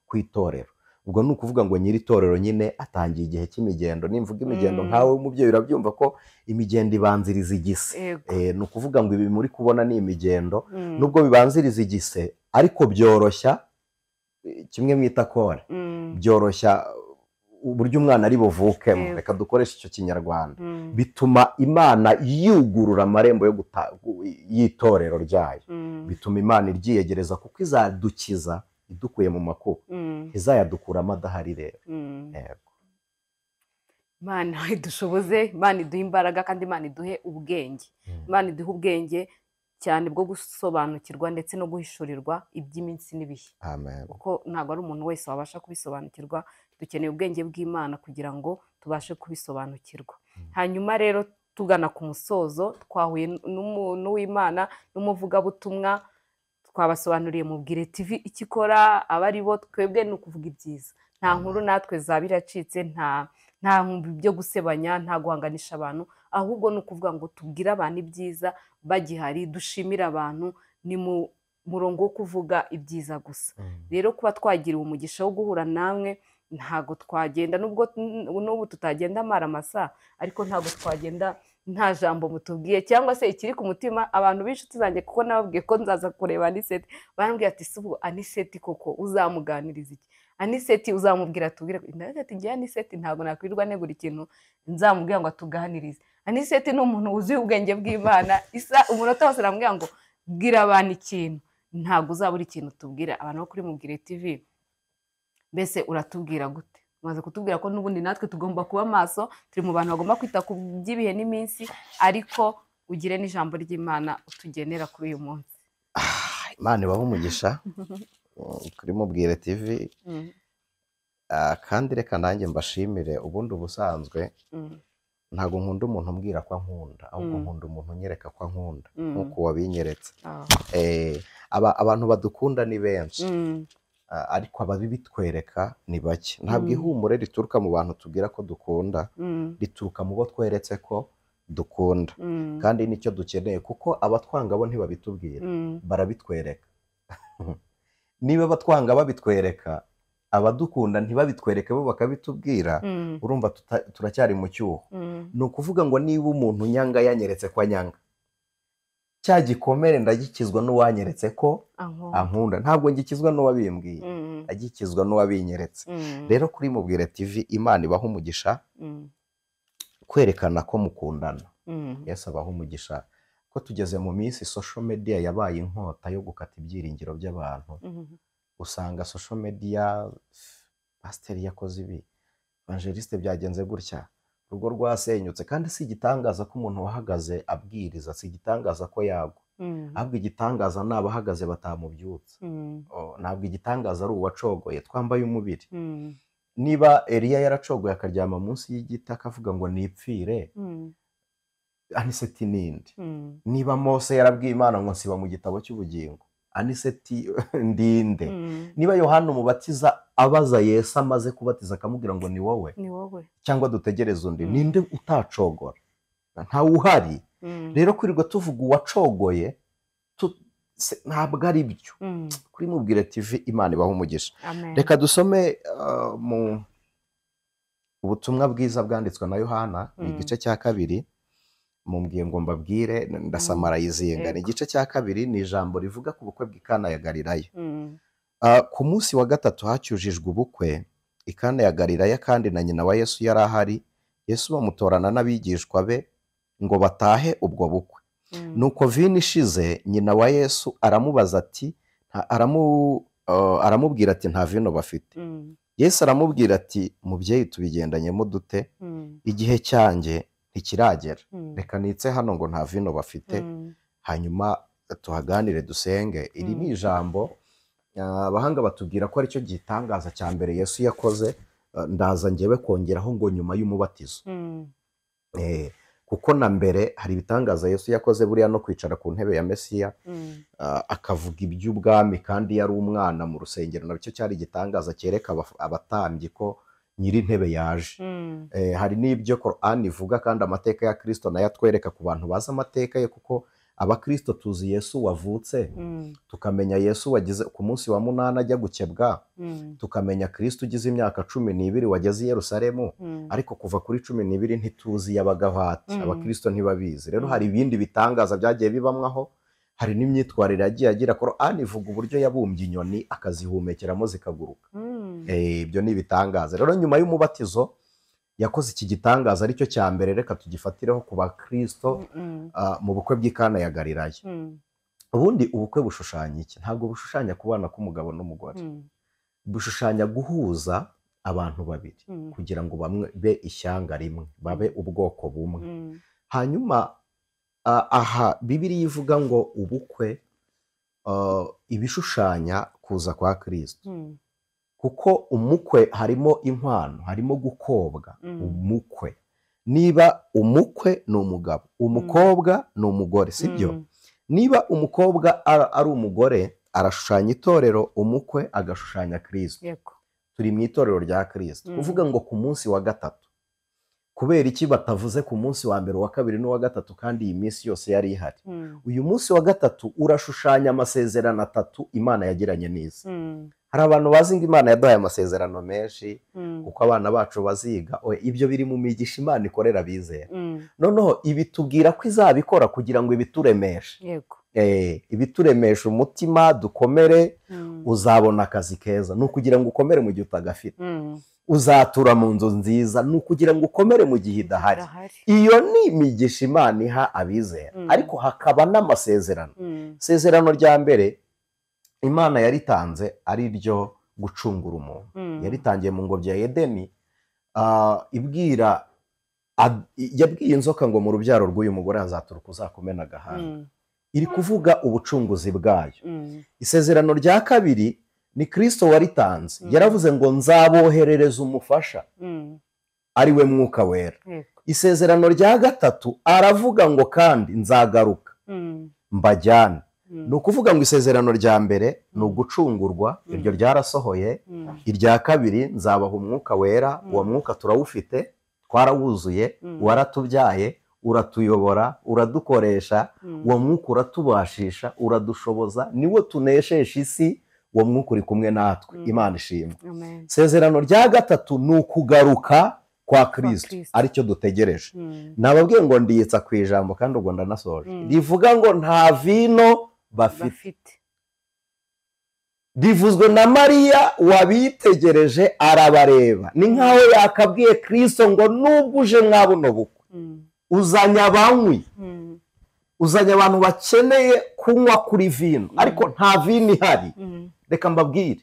kw'itorero. Ubwo ni ukuvuga ngo nyiri itorero nyine atangiye igihe cy'imigendo. Nimvuga imigendo nkawe w'umubyeyi urabyumva ko imigendo ibanziriza igise. Ni ukuvuga ngo ibi muri kubona ni imigendo, nubwo bibanziriza igise ariko byoroshya kimwe mwita kore, byoroshya uburyo umwana ari buvukemo. Reka dukoreshe icyo kinyarwanda. Bituma Imana yugurura amarembo y'itorero ryayo, bituma Imana iryiyegereza, kuko izadukiza idukuye mu makuba, izayadukuramo adahari. Rero
Imana idushoboze, Imana iduhe imbaraga, kandi Imana iduhe ubwenge. Imana iduhe ubwenge cyane bwo gusobanukirwa ndetse no guhishurirwa iby'iminsi n'ibihe.
Amen.
Kuko ntabwo ari umuntu wese wabasha kubisobanukirwa, dukeneye ubwenge bw'Imana kugira ngo tubashe kubisobanukirwa. Hanyuma rero tugana ku musozo, twahuye n'uw'Imana n'umuvugabutumwa, twabasobanuriye Mubwire TV icyo ikora, aba ari bo twebwe ni ukuvuga ibyiza. Nta nkuru natwe zaba iracitse, nta byo gusebanya, nta guhanganisha abantu, ahubwo ni ukuvuga ngo tubwire abantu ibyiza bagihari, dushimire abantu, ni mu murongo wo kuvuga ibyiza gusa. Rero kuba twagiriwe umugisha wo guhura namwe, ntago twagenda, nubwo n'ubu tutagenda amaramasa, ariko ntago twagenda nta jambo mutubwiye cyangwa se ikiri ku mutima. Abantu b'inshuti zanjye, kuko nababwiye ko nzaza kureba Aniseti, barambwiye ati si ubu Aniseti koko uzamuganiriza iki? Aniseti uzamubwira tubwire? Ati ngiye Aniseti ntabwo nakwirirwa negura ikintu nzamubwira ngo atuganirize. Aniseti ni umuntu wuzuye ubwenge bw'Imana, isa umunota wose aramubwira ngo bwira abantu ikintu, ntabwo uzabura ikintu tubwira abantu bo kuri Mubwire TV. Mbese uratubwira gute? Umaze kutubwira ko n'ubundi natwe tugomba kuba maso, turi mu bantu bagomba kwita ku by'ibihe n'iminsi, ariko ugire n'ijambo ry'Imana utugenera kuri uyu munsi.
Imana ibahe umugisha kuri Mubwire TV. Kandi reka nanjye mbashimire. Ubundi ubusanzwe ntabwo nkunda umuntu umbwira ko ankunda, ahubwo nkunda umuntu unyereka ko ankunda nk'uko wabinyeretse. Abantu badukunda ni benshi, ariko ababitwereka ni bake. Ntabwo ihumure rituruka mu bantu tubwira ko dukunda, rituruka mu bo tweretse ko dukunda. Kandi nicyo dukeneye, kuko abatwanga bo ntibabitubwira, barabitwereka. Niba abatwanga babitwereka, abadukunda ntibabitwereke bo bakabitubwira, urumva turacyari mu cyuho. Ni ukuvuga ngo niba umuntu nyanga yanyeretse ko anyanga, cya gikomere ndagikizwa n'uwanyeretse ko ankunda. Ntabwo ngikizwa n'uwabimbwiye, agikizwa n'uwabinyeretse. Rero kuri Mubwire TV Imana ibaha umugisha kwerekana ko mukundana. Yesu abaha umugisha ko tugeze mu minsi social media yabaye inkota yo gukata ibyiringiro by'abantu. Usanga social media, pasiteri yakoze ibi, evangeliste byagenze gutya, urugo rwasenyutse. Kandi si igitangaza ko umuntu wahagaze abwiriza, si igitangaza ko yagwa, ahubwo igitangaza ni abahagaze batamubyutsa. Ntabwo igitangaza ari uwacogoye, twambaye umubiri. Niba Eliya yaracogoye akaryama munsi y'igiti akavuga ngo nipfire, Aniseti ninde? Niba Mose yarabwiye Imana ngo nsiba mu gitabo cy'ubugingo, Aniseti ndinde? Niba Yohana umubatiza abaza Yesu amaze kubatiza akamubwira ngo ni wowe, cyangwa dutegereze undi, ninde utacogora? Ntawe uhari. Rero kwirirwa tuvuga uwacogoye ntabwo ari byo. Kuri Mubwire TV Imana ibaha umugisha. Reka dusome mu ubutumwa bwiza bwanditswe na Yohana, ni igice cya 2. Mumbwiye ngo mbabwire, ndasamara yizinga. Ni igice cya 2, ni ijambo rivuga ku bukwe bw'i Kana ya Galilaya. Ku munsi wa 3 hacyujijwe ubukwe i Kana ya Galilaya, kandi na nyina wa Yesu yari ahari. Yesu bamutorana n'abigishwa be ngo batahe ubwo bukwe. Nuko vino ishize, nyina wa Yesu aramubaza ati, aramubwira ati nta vino bafite. Yesu aramubwira ati mubyeyi tubigendanyemo dute? Igihe cyanjye ntikiragera. Reka nitse hano ngo nta vino bafite, hanyuma tuhaganire dusenge. Iri ni ijambo abahanga batubwira ko aricyo gitangaza cya mbere Yesu yakoze. Ndaza ngewe kongeraho ngo nyuma y'umubatizo, kuko na mbere hari ibitangaza Yesu yakoze, buriya no kwicara ku ntebe ya Mesiya akavuga iby'ubwami kandi yari umwana mu rusengero, nacyo cyari igitangaza cyereka abatambyi ko nyiri intebe yaje. Hari n'ibyo Qur'an ivuga, kandi amateka ya Kristo nayo atwereka ku bantu bazi amateka ye, kuko Abakristo tuzi Yesu wavutse, tukamenya Yesu wagize ku munsi wa 8 ajya gukebwa, tukamenya Kristo ugize imyaka 12 wageze i Yerusalemu, ariko kuva kuri 12 ntituzi yabagaho ati. Abakristo ntibabizi. Rero hari ibindi bitangaza byagiye bibamwaho, hari n'imyitwarire yagiye agira. Korani ivuga uburyo yabumbye inyoni akazihumekeramo zikaguruka. Ibyo ni ibitangaza. Rero nyuma y'umubatizo yakoze iki gitangaza aricyo cya mbere, reka tugifatireho ku bakristo mu bukwe bw'i Kana ya Galilaya. Ubundi ubukwe bushushanya iki? Ntabwo bushushanya kubana k'umugabo n'umugore, bushushanya guhuza abantu babiri kugira ngo bamwe be ishyanga rimwe, babe ubwoko bumwe. Hanyuma aha Bibiliya ivuga ngo ubukwe ibishushanya kuza kwa Kristo, kuko umukwe harimo inkwano, harimo gukobwa. Umukwe, niba umukwe ni umugabo, umukobwa ni umugore, sibyo? Niba umukobwa ari umugore, arashushanya itorero, umukwe agashushanya Kristo. Turi mu itorero rya Kristo. Kuvuga ngo ku munsi wa 3, kubera iki batavuze ku munsi wa mbere, wa 2 n'uwa 3, kandi iyi minsi yose yari ihari? Uyu munsi wa 3 urashushanya amasezerano 3 Imana yagiranye n'isi. Hari abantu bazi ngo Imana yaduhaye amasezerano menshi, kuko abana bacu baziga. Ibyo biri mu migisha Imana ikorera abizera. Noneho ibitubwira ko izabikora kugira ngo ibituremeshe. Ibituremeshe umutima, dukomere. Uzabona akazi keza, ni ukugira ngo ukomere mu gihe utagafite. Uzatura mu nzu nziza, ni ukugira ngo ukomere mu gihe idahari. Iyo ni imigisha Imana iha abizera. Ariko hakaba n'amasezerano. Isezerano rya mbere Imana yaritanze ari ryo gucungura umuntu. Yaritangiye mu ngobyi ya Edeni, ibwira yabwiye inzoka ngo mu rubyaro rw'uyu mugore hazaturuka uzakumena agahanga. Iri kuvuga ubucunguzi bwayo. Isezerano rya kabiri ni Kristo waritanze. Yaravuze ngo nzaboherereza umufasha, ari we Mwuka Wera. Isezerano rya 3 aravuga ngo kandi nzagaruka mbajyane. Ni ukuvuga ngo isezerano rya mbere ni ugucungurwa, iryo ryarasohoye. Irya 2 nzabaha Umwuka Wera, uwo mwuka turawufite, twarawuzuye, waratubyaye, uratuyobora, uradukoresha, uwo mwuka uratubashisha, uradushoboza, niwo tuneshesha isi, uwo mwuka uri kumwe natwe. Imana ishimwe. Isezerano rya 3 ni ukugaruka kwa Kristo, aricyo dutegereje. Nababwiye ngo ndiyitsa ku ijambo kandi ubwo ndanasoje, rivuga ngo nta vino bafite. Rivuzwe na Mariya wabitegereje arabareba. Ni nkaho yakabwiye Kristo ngo nubwo uje mwabuno bukwe, uzanye abanywi, uzanye abantu bakeneye kunywa kuri vino, ariko nta vino ihari. Reka mbabwire,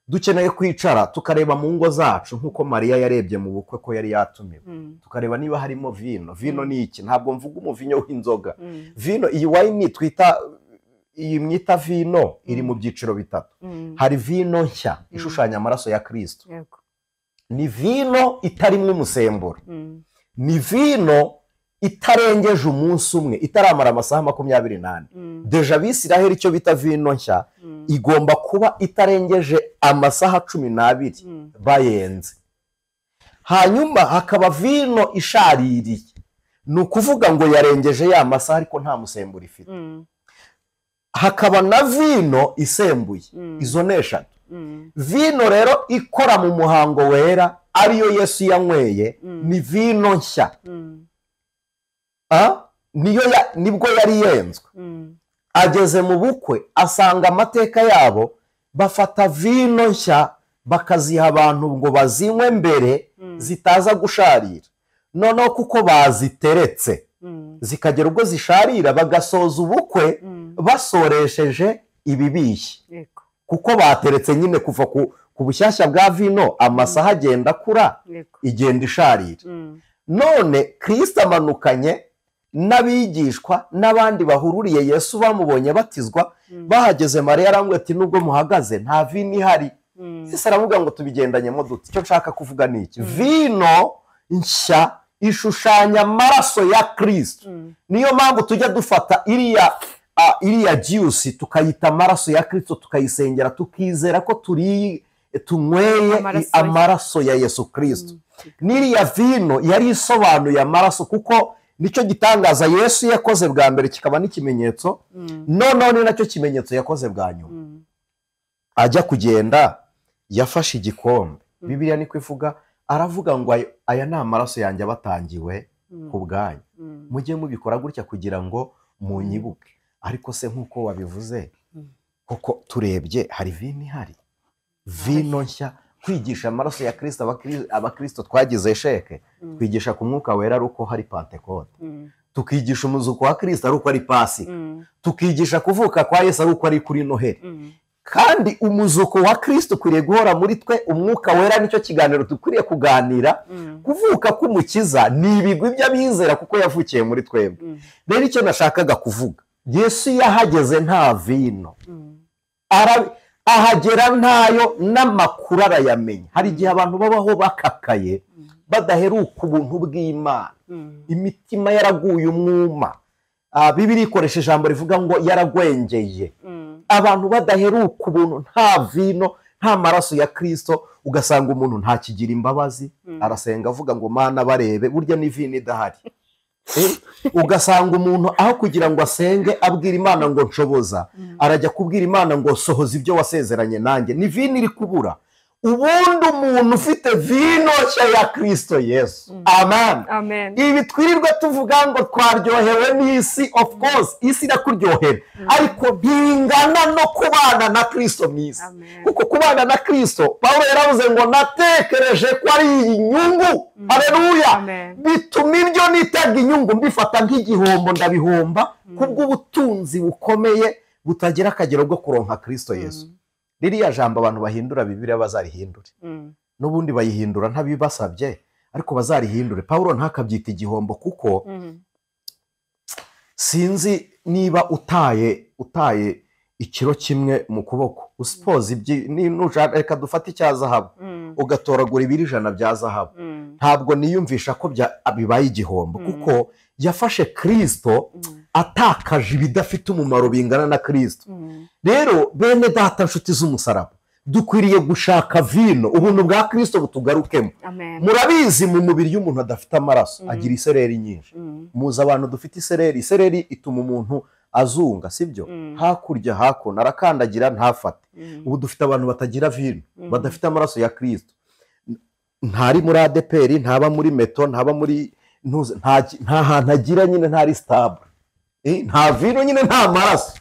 dukeneye kwicara tukareba mu ngo zacu nk'uko Mariya yarebye mu bukwe ko yari yatumiwe, tukareba niba harimo vino. Vino ni iki? Ntabwo mvuga umuvinyo w'inzoga. Vino iyi wine twita, iyi mwita vino, iri mu byiciro 3. Hari vino nshya ishushanya amaraso ya Kristo. Ni vino itarimo umusemburo. Ni vino itarengeje umunsi umwe, itaramara amasaha 24. Deja Abisiraheli icyo bita vino nshya igomba kuba itarengeje amasaha 12 bayenze. Hanyuma hakaba vino ishaririye, ni ukuvuga ngo yarengeje ya masaha ariko nta musemburo ifite. Hakaba na vino isembuye. Izo ni 3. Vino rero ikora mu muhango wera ariyo Yesu yanyweye, ni vino nshya. Nibwo yari yenzwe. Ageze mu bukwe asanga amateka yabo bafata vino nshya bakaziha abantu ngo bazinywe mbere zitaza gusharira. Noneho kuko baziteretse zikagera ubwo zisharira, bagasoza ubukwe basoresheje ibibishye, kuko bateretse nyine kuva ku bushyashya bwa vino, amasaha agenda akura, igenda isharira. None Kristo amanukanye n'abigishwa n'abandi bahururiye Yesu bamubonye batizwa, bahageze Mariya arambwira ati nubwo muhagaze nta vino ihari. Yesu aravuga ngo tubigendanyemo dute? Icyo nshaka kuvuga ni iki? Vino nshya ishushanya amaraso ya Kristo. Niyo mpamvu tujya dufata iriya juice tukayita amaraso ya Kristo, tukayisengera tukizera ko tunyweye amaraso ya Yesu Kristo. N'iriya vino yari isobanuye amaraso, kuko Nicyo gitangaza Yesu yakoze bwa mbere, kikaba n'ikimenyetso, noneho ni nacyo kimenyetso yakoze bwa nyuma. Ajya kugenda yafashe igikombe, Bibiliya niko ivuga, aravuga ngo aya ni amaraso yanjye abatangiwe ku bwanyu, mujye mubikora gutya kugira ngo munyibuke. Ariko se nk'uko wabivuze, koko turebye hari vino ihari, vino nshya. Kwigisha amaraso ya Kristo, abakristo twagize sheke, twigisha ku mwuka wera ari uko hari Pentekote, tukigisha umuzuko wa Kristo ari uko ari Pasika, tukigisha kuvuka kwa Yesu ari uko ari kuri Noheli. Kandi umuzuko wa Kristo ukwiriye guhora muri twe, umwuka wera nicyo kiganiro dukwiriye kuganira. Kuvuka k'umukiza ni ibigwi by'abizera kuko yavukiye muri twebwe. Rero icyo nashakaga kuvuga, Yesu yahageze nta vino, ahagera ntayo, n'amakuru arayamenya. Hari igihe abantu babaho bakakaye, badaheruka ubuntu bw'Imana, imitima yaraguye umwuma. Bibiliya ikoresha ijambo rivuga ngo yaragwengeye. Abantu badaheruka ubuntu, nta vino, nta maraso ya Kristo, ugasanga umuntu ntakigira imbabazi, arasenga avuga ngo Mana barebe, burya ni vino idahari. Ugasanga umuntu aho kugira ngo asenge abwira Imana ngo nshoboza, arajya kubwira Imana ngo sohoza ibyo wasezeranye nanjye. Ni vino iri kubura. Ubundi umuntu ufite vino nshya ya Kristo Yesu, amen,
amen.
Ibi twirirwa tuvuga ngo twaryohewe n'isi, of course isi irakuryohera, ariko bingana no kubana na Kristo mu isi. Kuko kubana na Kristo, Pawulo yaravuze ngo natekereje ko ari inyungu. Haleluya. Bituma ibyo nitaga inyungu mbifata nk'igihombo, ndabihomba kubw'ubutunzi bukomeye butagira akagero bwo kuronka Kristo Yesu. Ririya jambo abantu bahindura Bibiliya bazarihindure. N'ubundi bayihindura ntabibasabye, ariko bazarihindure. Pawulo ntakabyita igihombo, kuko sinzi niba utaye ikiro kimwe mu kuboko, usipoze reka dufate icya zahabu, ugatoragura ibiro 100 bya zahabu, ntabwo niyumvisha ko bibaye igihombo, kuko yafashe Kristo atakaje ibidafite umumaro bingana na Kristo. Rero bene data nshuti z'umusaraba, dukwiriye gushaka vino, ubuntu bwa Kristo butugarukemo. Murabizi mu mubiri y'umuntu adafite amaraso agira isereri nyinshi. Muzi abantu dufite isereri, isereri ituma umuntu azunga, sibyo? Hakurya hakuno arakandagira ntafate. Ubu dufite abantu batagira vino, badafite amaraso ya Kristo. Ntari muri ADPR, ntaba muri meto, ntaba muri nta hantu agira nyine, ntari stable, nta vino nyine, nta maraso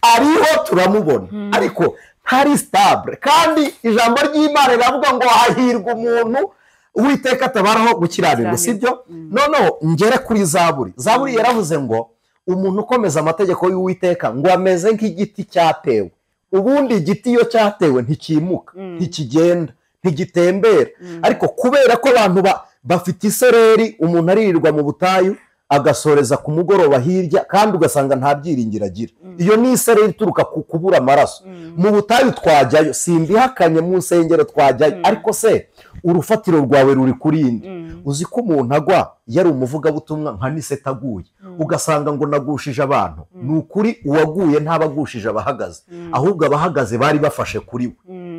ariho turamubona, ariko ntari stable. Kandi ijambo ry'Imana riravuga ngo hahirwa umuntu Uwiteka atabaraho gukiranirwa, sibyo? Noneho ngere kuri Zaburi. Zaburi yaravuze ngo umuntu ukomeza amategeko y'Uwiteka ngo ameze nk'igiti cyatewe. Ubundi igiti iyo cyatewe ntikimuka, ntikigenda, ntigitembera. Ariko kubera ko abantu bafite isereri, umuntu aririrwa mu butayu agasoreza ku mugoroba hirya, kandi ugasanga nta byiringiro agira. Iyo ni isereri ituruka ku kubura amaraso. Mu butayu twajyayo, simbihakanye, mu nsengero twajyayo, ariko se urufatiro rwawe ruri kuri inde? Uzi ko umuntu agwa yari umuvugabutumwa nka Niseta aguye, ugasanga ngo nagushije abantu. Ni ukuri uwaguye ntabagushije abahagaze, ahubwo abahagaze bari bafashe kuri we.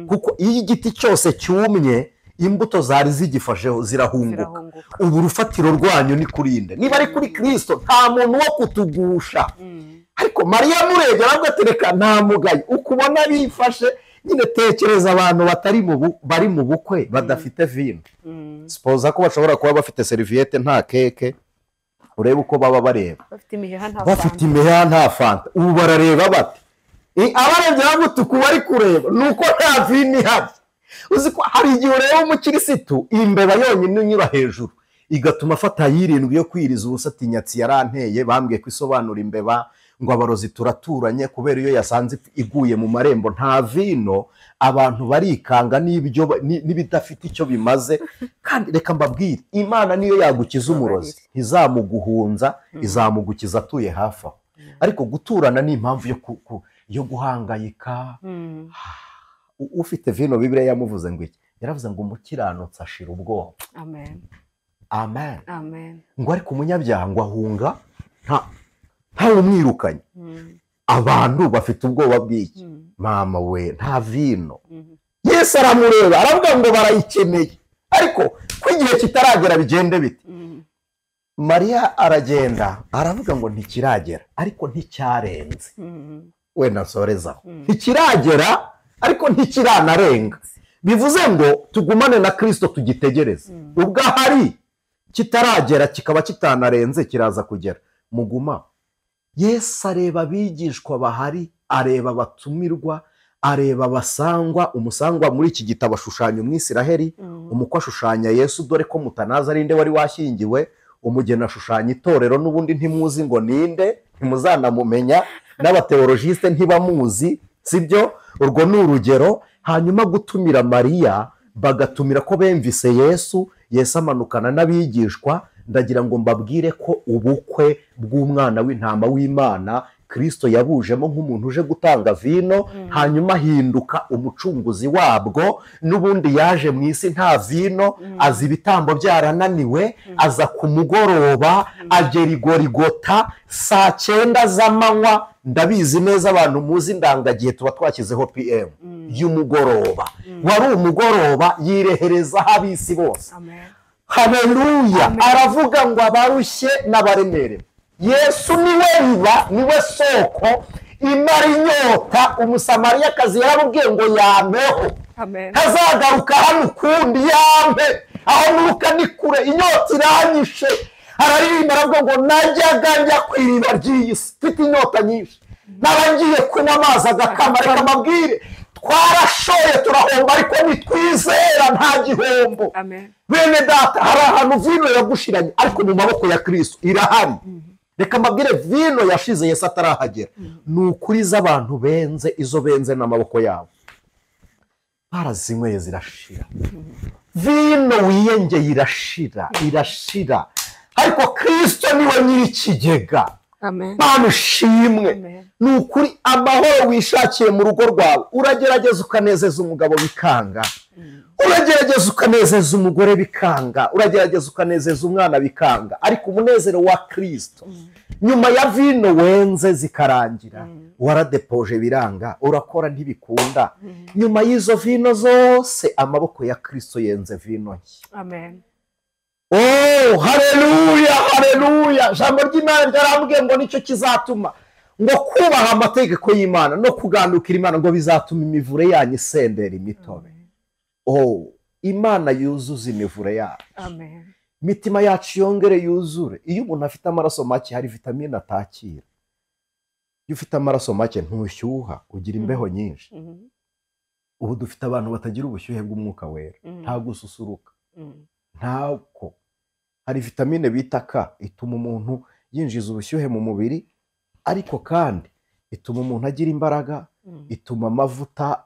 Kuko iyo igiti cyose cyumye, imbuto zari zigifasheho zirahunguka. Ubu urufatiro rwanyu ni kuri inde? Niba ari kuri Kristo, nta muntu wo kutugusha. Ariko Mariya murebye aravuga ati reka nta mugayo. Ukubona bifashe nyine, tekereza abantu batari bari mu bukwe badafite vino. Sipoza ko bashobora kuba bafite serviette nta keke, urebe uko baba bareba, bafite imiheha nta fanta. Ubu barareba bati abarebye bagutuku bari kureba nuko nta vino ihari. Uzi ko hari igihe ureba umukirisitu imbeba yonyine unyura hejuru igatuma afata yirindwi yo kwiriza ubusa, ati nyatsi yaranteye, bambwiye ko isobanura imbeba, ngo abarozi turaturanye, kubera iyo yasanze iguye mu marembo nta vino, abantu barikanga n'ibyo n'ibidafite icyo bimaze. Kandi reka mbabwire, Imana niyo yagukiza umurozi ntizamuguhunza, izamugukiza atuye hafi aho. Ariko guturana ni impamvu yo guhangayika. Ufite vino, Bibiliya yamuvuze ngo iki? Yaravuze ngo umukiranutsi ashira ubwoba.
Amen.
Amen.
Amen.
Ngo ariko umunyabyaha ngo ahunga ntawe umwirukanye. Abantu bafite ubwoba bw'iki? Mama we, nta vino. Yesu aramureba aravuga ngo barayikeneye, ariko ko igihe kitaragera bigende bite? Mariya aragenda aravuga ngo ntikiragera, ariko nticyarenze. Wenda nsorezaho, ntikiragera ariko ntikiranarenga. Bivuze ngo tugumane na Kristo tugitegereze. Ubwo ahari kitaragera kikaba kitanarenze, kiraza kugera. Muguma. Yesu areba abigishwa bahari, areba abatumirwa, areba abasangwa. Umusangwa muri iki gitabo ashushanya Umwisiraheli, umukwe ashushanya Yesu, dore ko mutanazi ari nde wari washyingiwe. Umugeni ashushanya itorero, n'ubundi ntimuzi ngo ninde, ntimuzanamumenya, n'abateologiste ntibamuzi, sibyo? Urwo ni urugero. Hanyuma gutumira Mariya, bagatumira ko bemvise Yesu, Yesu amanukana n'abigishwa. Ndagira ngo mbabwire ko ubukwe bw'umwana w'intama w'Imana Kristo yabujemo nk'umuntu uje gutanga vino, hanyuma ahinduka umucunguzi wabwo. N'ubundi yaje mu isi nta vino, aza ibitambo byarananiwe, aza ku mugoroba, agera i Gorigota saa 9 z'amanywa. Ndabizi neza abantu muzi indangagihe, tuba twashyizeho PM y'umugoroba. Wari umugoroba, yirehereza ab'isi bose. Haleluya. Aravuga ngo abarushye n'abaremerewe. Yesu niwe riba, niwe soko imara inyota. Umusamariyakazi yarabubwiye ngo yampeho, ntazagaruka hano ukundi, yampe aho nuka ni kure, inyota iranyishe. Araririmba aravuga ngo najyaga njya ku iriba ry'iyi si mfite inyota nyinshi, naba ngiye kunywa amazi agakama. Reka mbabwire, twarashoye turahomba, ariko nitwizera nta gihombo. Bene data, hari ahantu vino yagushiranye, ariko mu maboko ya Kristo irahari. Reka mbabwire, vino yashize Yesu atarahagera. Ni ukuri z'abantu benze izo benze n'amaboko yabo, barazinyweye zirashira. Vino wiyengeye irashira, irashira, ariko Kristo niwe nyir'ikigega. Mana ushimwe. Ni ukuri amahoro wishakiye mu rugo rwawe, uragerageza ukanezeza umugabo bikanga, uragerageza ukanezeza umugore bikanga, uragerageza ukanezeza umwana bikanga, ariko umunezero wa Kristo nyuma ya vino wenze zikarangira, waradepoje biranga, urakora ntibikunda, nyuma y'izo vino zose amaboko ya Kristo yenze vino nshya.
Amen.
Oh, haleluya, haleluya. Jambo ry'Imana ryarambwiye ngo nicyo kizatuma ngo kubaha amategeko y'Imana no kugandukira Imana ngo bizatuma imivure yanyu isendera imitobe. Oh, Imana yuzuza imivure yacu.
Amen.
Imitima yacu yongere yuzure. Iyo umuntu afite amaraso make hari vitamine atakira. Iyo ufite amaraso make ntushyuha, ugira imbeho nyinshi. Ubu dufite abantu batagira ubushyuhe bw'umwuka wera, nta gususuruka, ntako. Hari vitamine bita K ituma umuntu yinjiza ubushyuhe mu mubiri, ariko kandi ituma umuntu agira imbaraga, ituma amavuta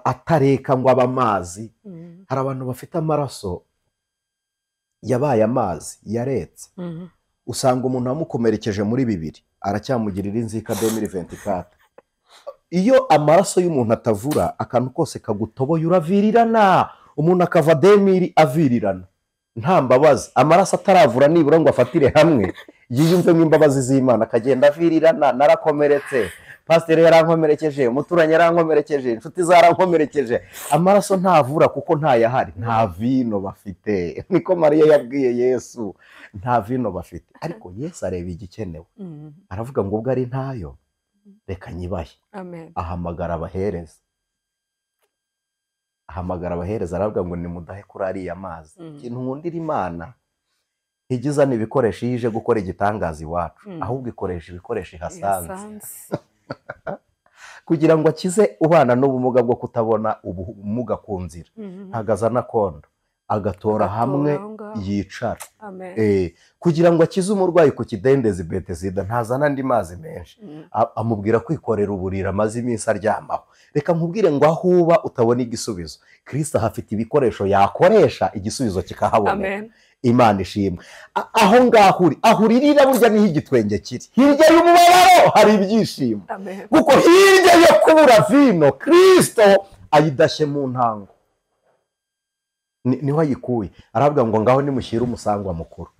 atareka ngo abe amazi. Hari abantu bafite amaraso yabaye amazi, yaretse. Usanga umuntu amukomerekeje muri 2 aracyamugirira inzika 2024. Iyo amaraso y'umuntu atavura, akantu kose kagutoboye uravirirana, umuntu akava 2000 avirirana nta mbabazi. Amaraso ataravura nibura ngo afatire hamwe yiyumvemo imbabazi z'Imana, akagenda avirirana. Narakomeretse, pasiteri yarankomerekeje, umuturanyi yarankomerekeje, inshuti zarankomerekeje. Amaraso ntavura kuko ntayahari, nta vino bafite. Niko Mariya yabwiye Yesu, nta vino bafite. Ariko Yesu areba igikenewe, aravuga ngo ubwo ari ntayo reka nyibahe. Ahamagara abahereza, ahamagara abahereza, aravuga ngo nimudahe kuri ariya mazi. Ikintu nkundira Imana, ntijya ibikoresho iyo ije gukora igitangaza iwacu, ahubwo ikoresha ibikoresho ihasanze kugira ngo akize ubana n'ubumuga bwo kutabona, ubumuga ku nzira. Ntabwo azana kondo, agatora hamwe yicara. Kugira ngo akize umurwayi ku kidendezi Betesida, ntazana andi mazi menshi, amubwira kwikorera uburiri amaze iminsi aryamaho. Reka nkubwire ngo aho uba utabona igisubizo, Kristo ahafite ibikoresho yakoresha igisubizo kikahaboneka. Imana ishimwe. Aho ngaho uri, aho uririra burya niho igitwenge kiri. Hirya y'umubabaro hari ibyishimo, kuko hirya yo kubura vino Kristo ayidashye mu ntango, niho ayikuye. Aravuga ngo ngaho nimushyire umusangwa mukuru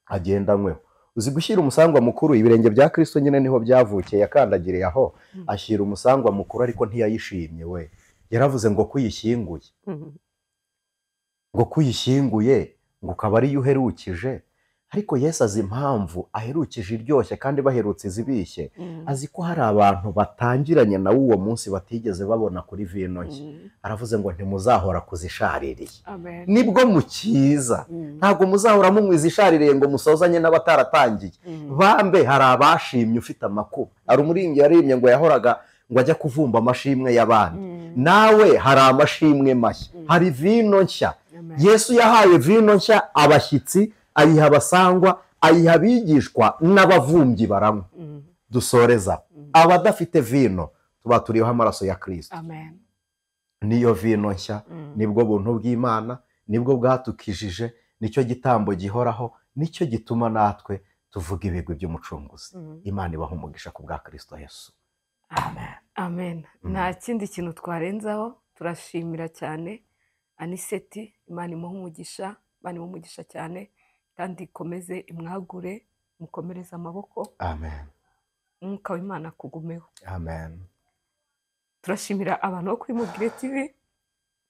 agenda anyweho. Uzi gushyira umusangwa mukuru, ibirenge bya Kristo nyine niho byavukiye, yakandagiriye aho ashyira umusangwa mukuru, ariko ntiyayishimye we. Yaravuze ngo kuyishyinguye, ngo kuyishyinguye ngo ukaba ariyo uherukije. Ariko Yesu azi impamvu aherukije iryoshye kandi baherutse izibishye, azi ko hari abantu batangiranye nawe uwo munsi batigeze babona kuri vino nshya. Aravuze ngo ntimuzahora kuzishaririye, nibwo mukiza. Ntabwo muzahora munywa izishaririye ngo musozanye n'abataratangiye. Bambe hari abashimye ufite amakuba. Hari umuririmbyi yaririmbye ngo yahoraga ngo ajya kuvumba amashimwe y'abandi. Nawe hari amashimwe mashya, hari vino nshya. Yesu yahaye vino nshya abashyitsi, ayiha abasangwa, ayiha abigishwa n'abavumbyi baranywa. Dusoreza abadafite vino tuba turiho amaraso ya Kristo. Niyo vino nshya, nibwo buntu bw'Imana, nibwo bwatukijije, nicyo gitambo gihoraho, nicyo gituma natwe tuvuga ibigwi by'umucunguzi. Imana ibaha umugisha ku bwa Kristo Yesu. Amen.
Amen. Nta kindi kintu twarenzaho, turashimira cyane Aniseti, Imana imuhe umugisha, Imana imuhe umugisha cyane, kandi ikomeze imwagure, mukomereze amaboko.
Amen.
Umwuka w'Imana akugumeho.
Amen.
Turashimira abantu bo kuri Mubwire TV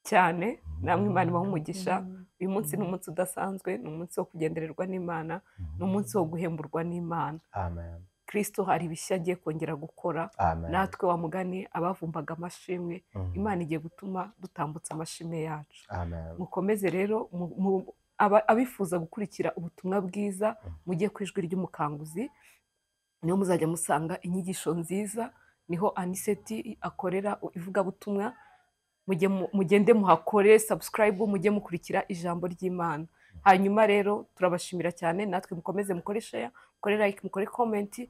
cyane, namwe Imana ibahe umugisha. Uyu munsi ni umunsi udasanzwe, ni umunsi wo kugendererwa n'Imana, ni umunsi wo guhemburwa n'Imana.
Amen.
Kristo hari ibishya agiye kongera gukora. Natwe wa mugani abavumbaga amashimwe, Imana igiye gutuma dutambutsa amashimwe yacu. Mukomeze rero abifuza gukurikira ubutumwa bwiza, mujye ku Ijwi ry'Umukanguzi, niho muzajya musanga inyigisho nziza, niho Aniseti akorera ivugabutumwa. Mugende muhakore subscribe, mujye mukurikira ijambo ry'Imana. Hanyuma rero turabashimira cyane, natwe mukomeze mukore share, mukore like, mukore comment.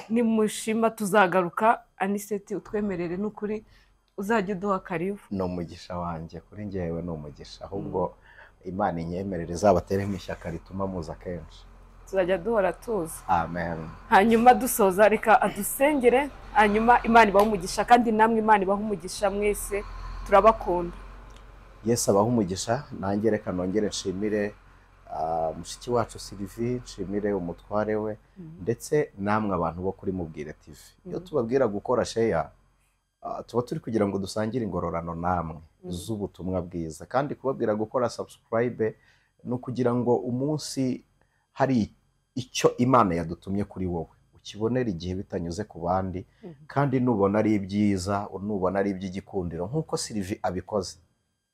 Nimushima tuzagaruka. Aniseti utwemerere n'ukuri uzajya uduha karibu.
Ni umugisha wanjye, kuri njyewe ni umugisha, ahubwo Imana inyemerere izabateremo ishyaka rituma muza kenshi,
tuzajya duhora tuza.
Amen.
Hanyuma dusoza reka adusengere, hanyuma Imana ibahe umugisha, kandi namwe Imana ibahe umugisha mwese, turabakunda.
Yesu abahe umugisha. Nanjye reka nongere nshimire mushiki wacu Sylvie, nshimire umutware we, ndetse namwe abantu bo kuri Mubwire TV. Iyo tubabwira gukora share, tuba turi kugira ngo dusangire ingororano namwe z'ubutumwa bwiza, kandi kubabwira gukora subscribe ni ukugira ngo umunsi hari icyo Imana yadutumye kuri wowe ukibonera igihe bitanyuze ku bandi, kandi nubona ari ibyiza, nubona ari iby'igikundiro nk'uko Sylvie abikoze,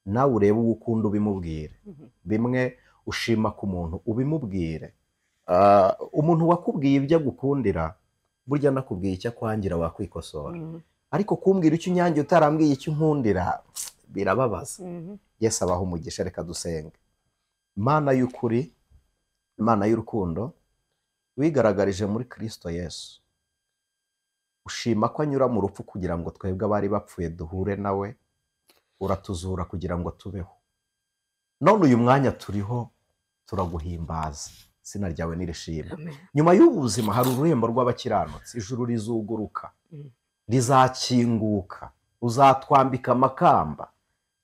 nawe urebe uwo ukunda ubimubwire. Bimwe ushima ku muntu ubimubwire. Umuntu wakubwiye ibyo agukundira, burya nakubwiye icyo akwangira wakwikosora. Ariko kumbwira icyo unyangira utarambwiye icyo unkundira birababaza. Yesu abaha umugisha. Reka dusenge. Imana y'ukuri, Imana y'urukundo, wigaragarije muri Kristo Yesu, ushima ko anyura mu rupfu kugira ngo twebwe abari bapfuye duhure nawe, uratuzura kugira ngo tubeho. None uyu mwanya turiho turaguhimbaza, izina ryawe nirishimwe. Nyuma y'ubu buzima hari ururembo rw'abakiranutsi, ijuru rizuguruka, rizakinguka, uzatwambika amakamba,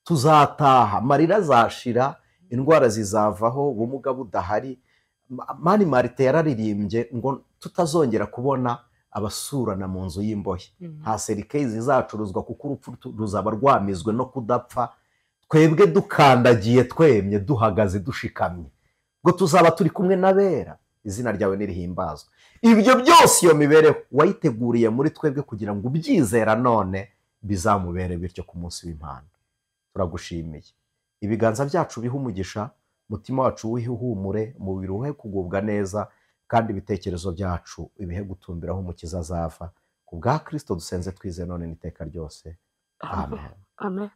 tuzataha, amarira azashira, indwara zizavaho, ubumuga budahari. Mani Marite yararirimbye ngo tutazongera kubona abasurana mu nzu y'imbohe, nta serikeyi zizacuruzwa kuko urupfu ruzaba rwamizwe no kudapfa. Twebwe dukandagiye twemye, duhagaze dushikamye, ngo tuzaba turi kumwe n'abera, izina ryawe nirihimbazwe. Ibyo byose iyo mibereho wayiteguriye muri twebwe kugira ngo ubyizera none bizamubere bityo ku munsi w'impano. Turagushimiye. Ibiganza byacu bihe umugisha, umutima wacu wihumure, umubiri uhe kugubwa neza, kandi ibitekerezo byacu ibihe gutumbiraho umukiza azava. Ku bwa Kristo dusenze twize none n'iteka ryose. Amen.
Amen.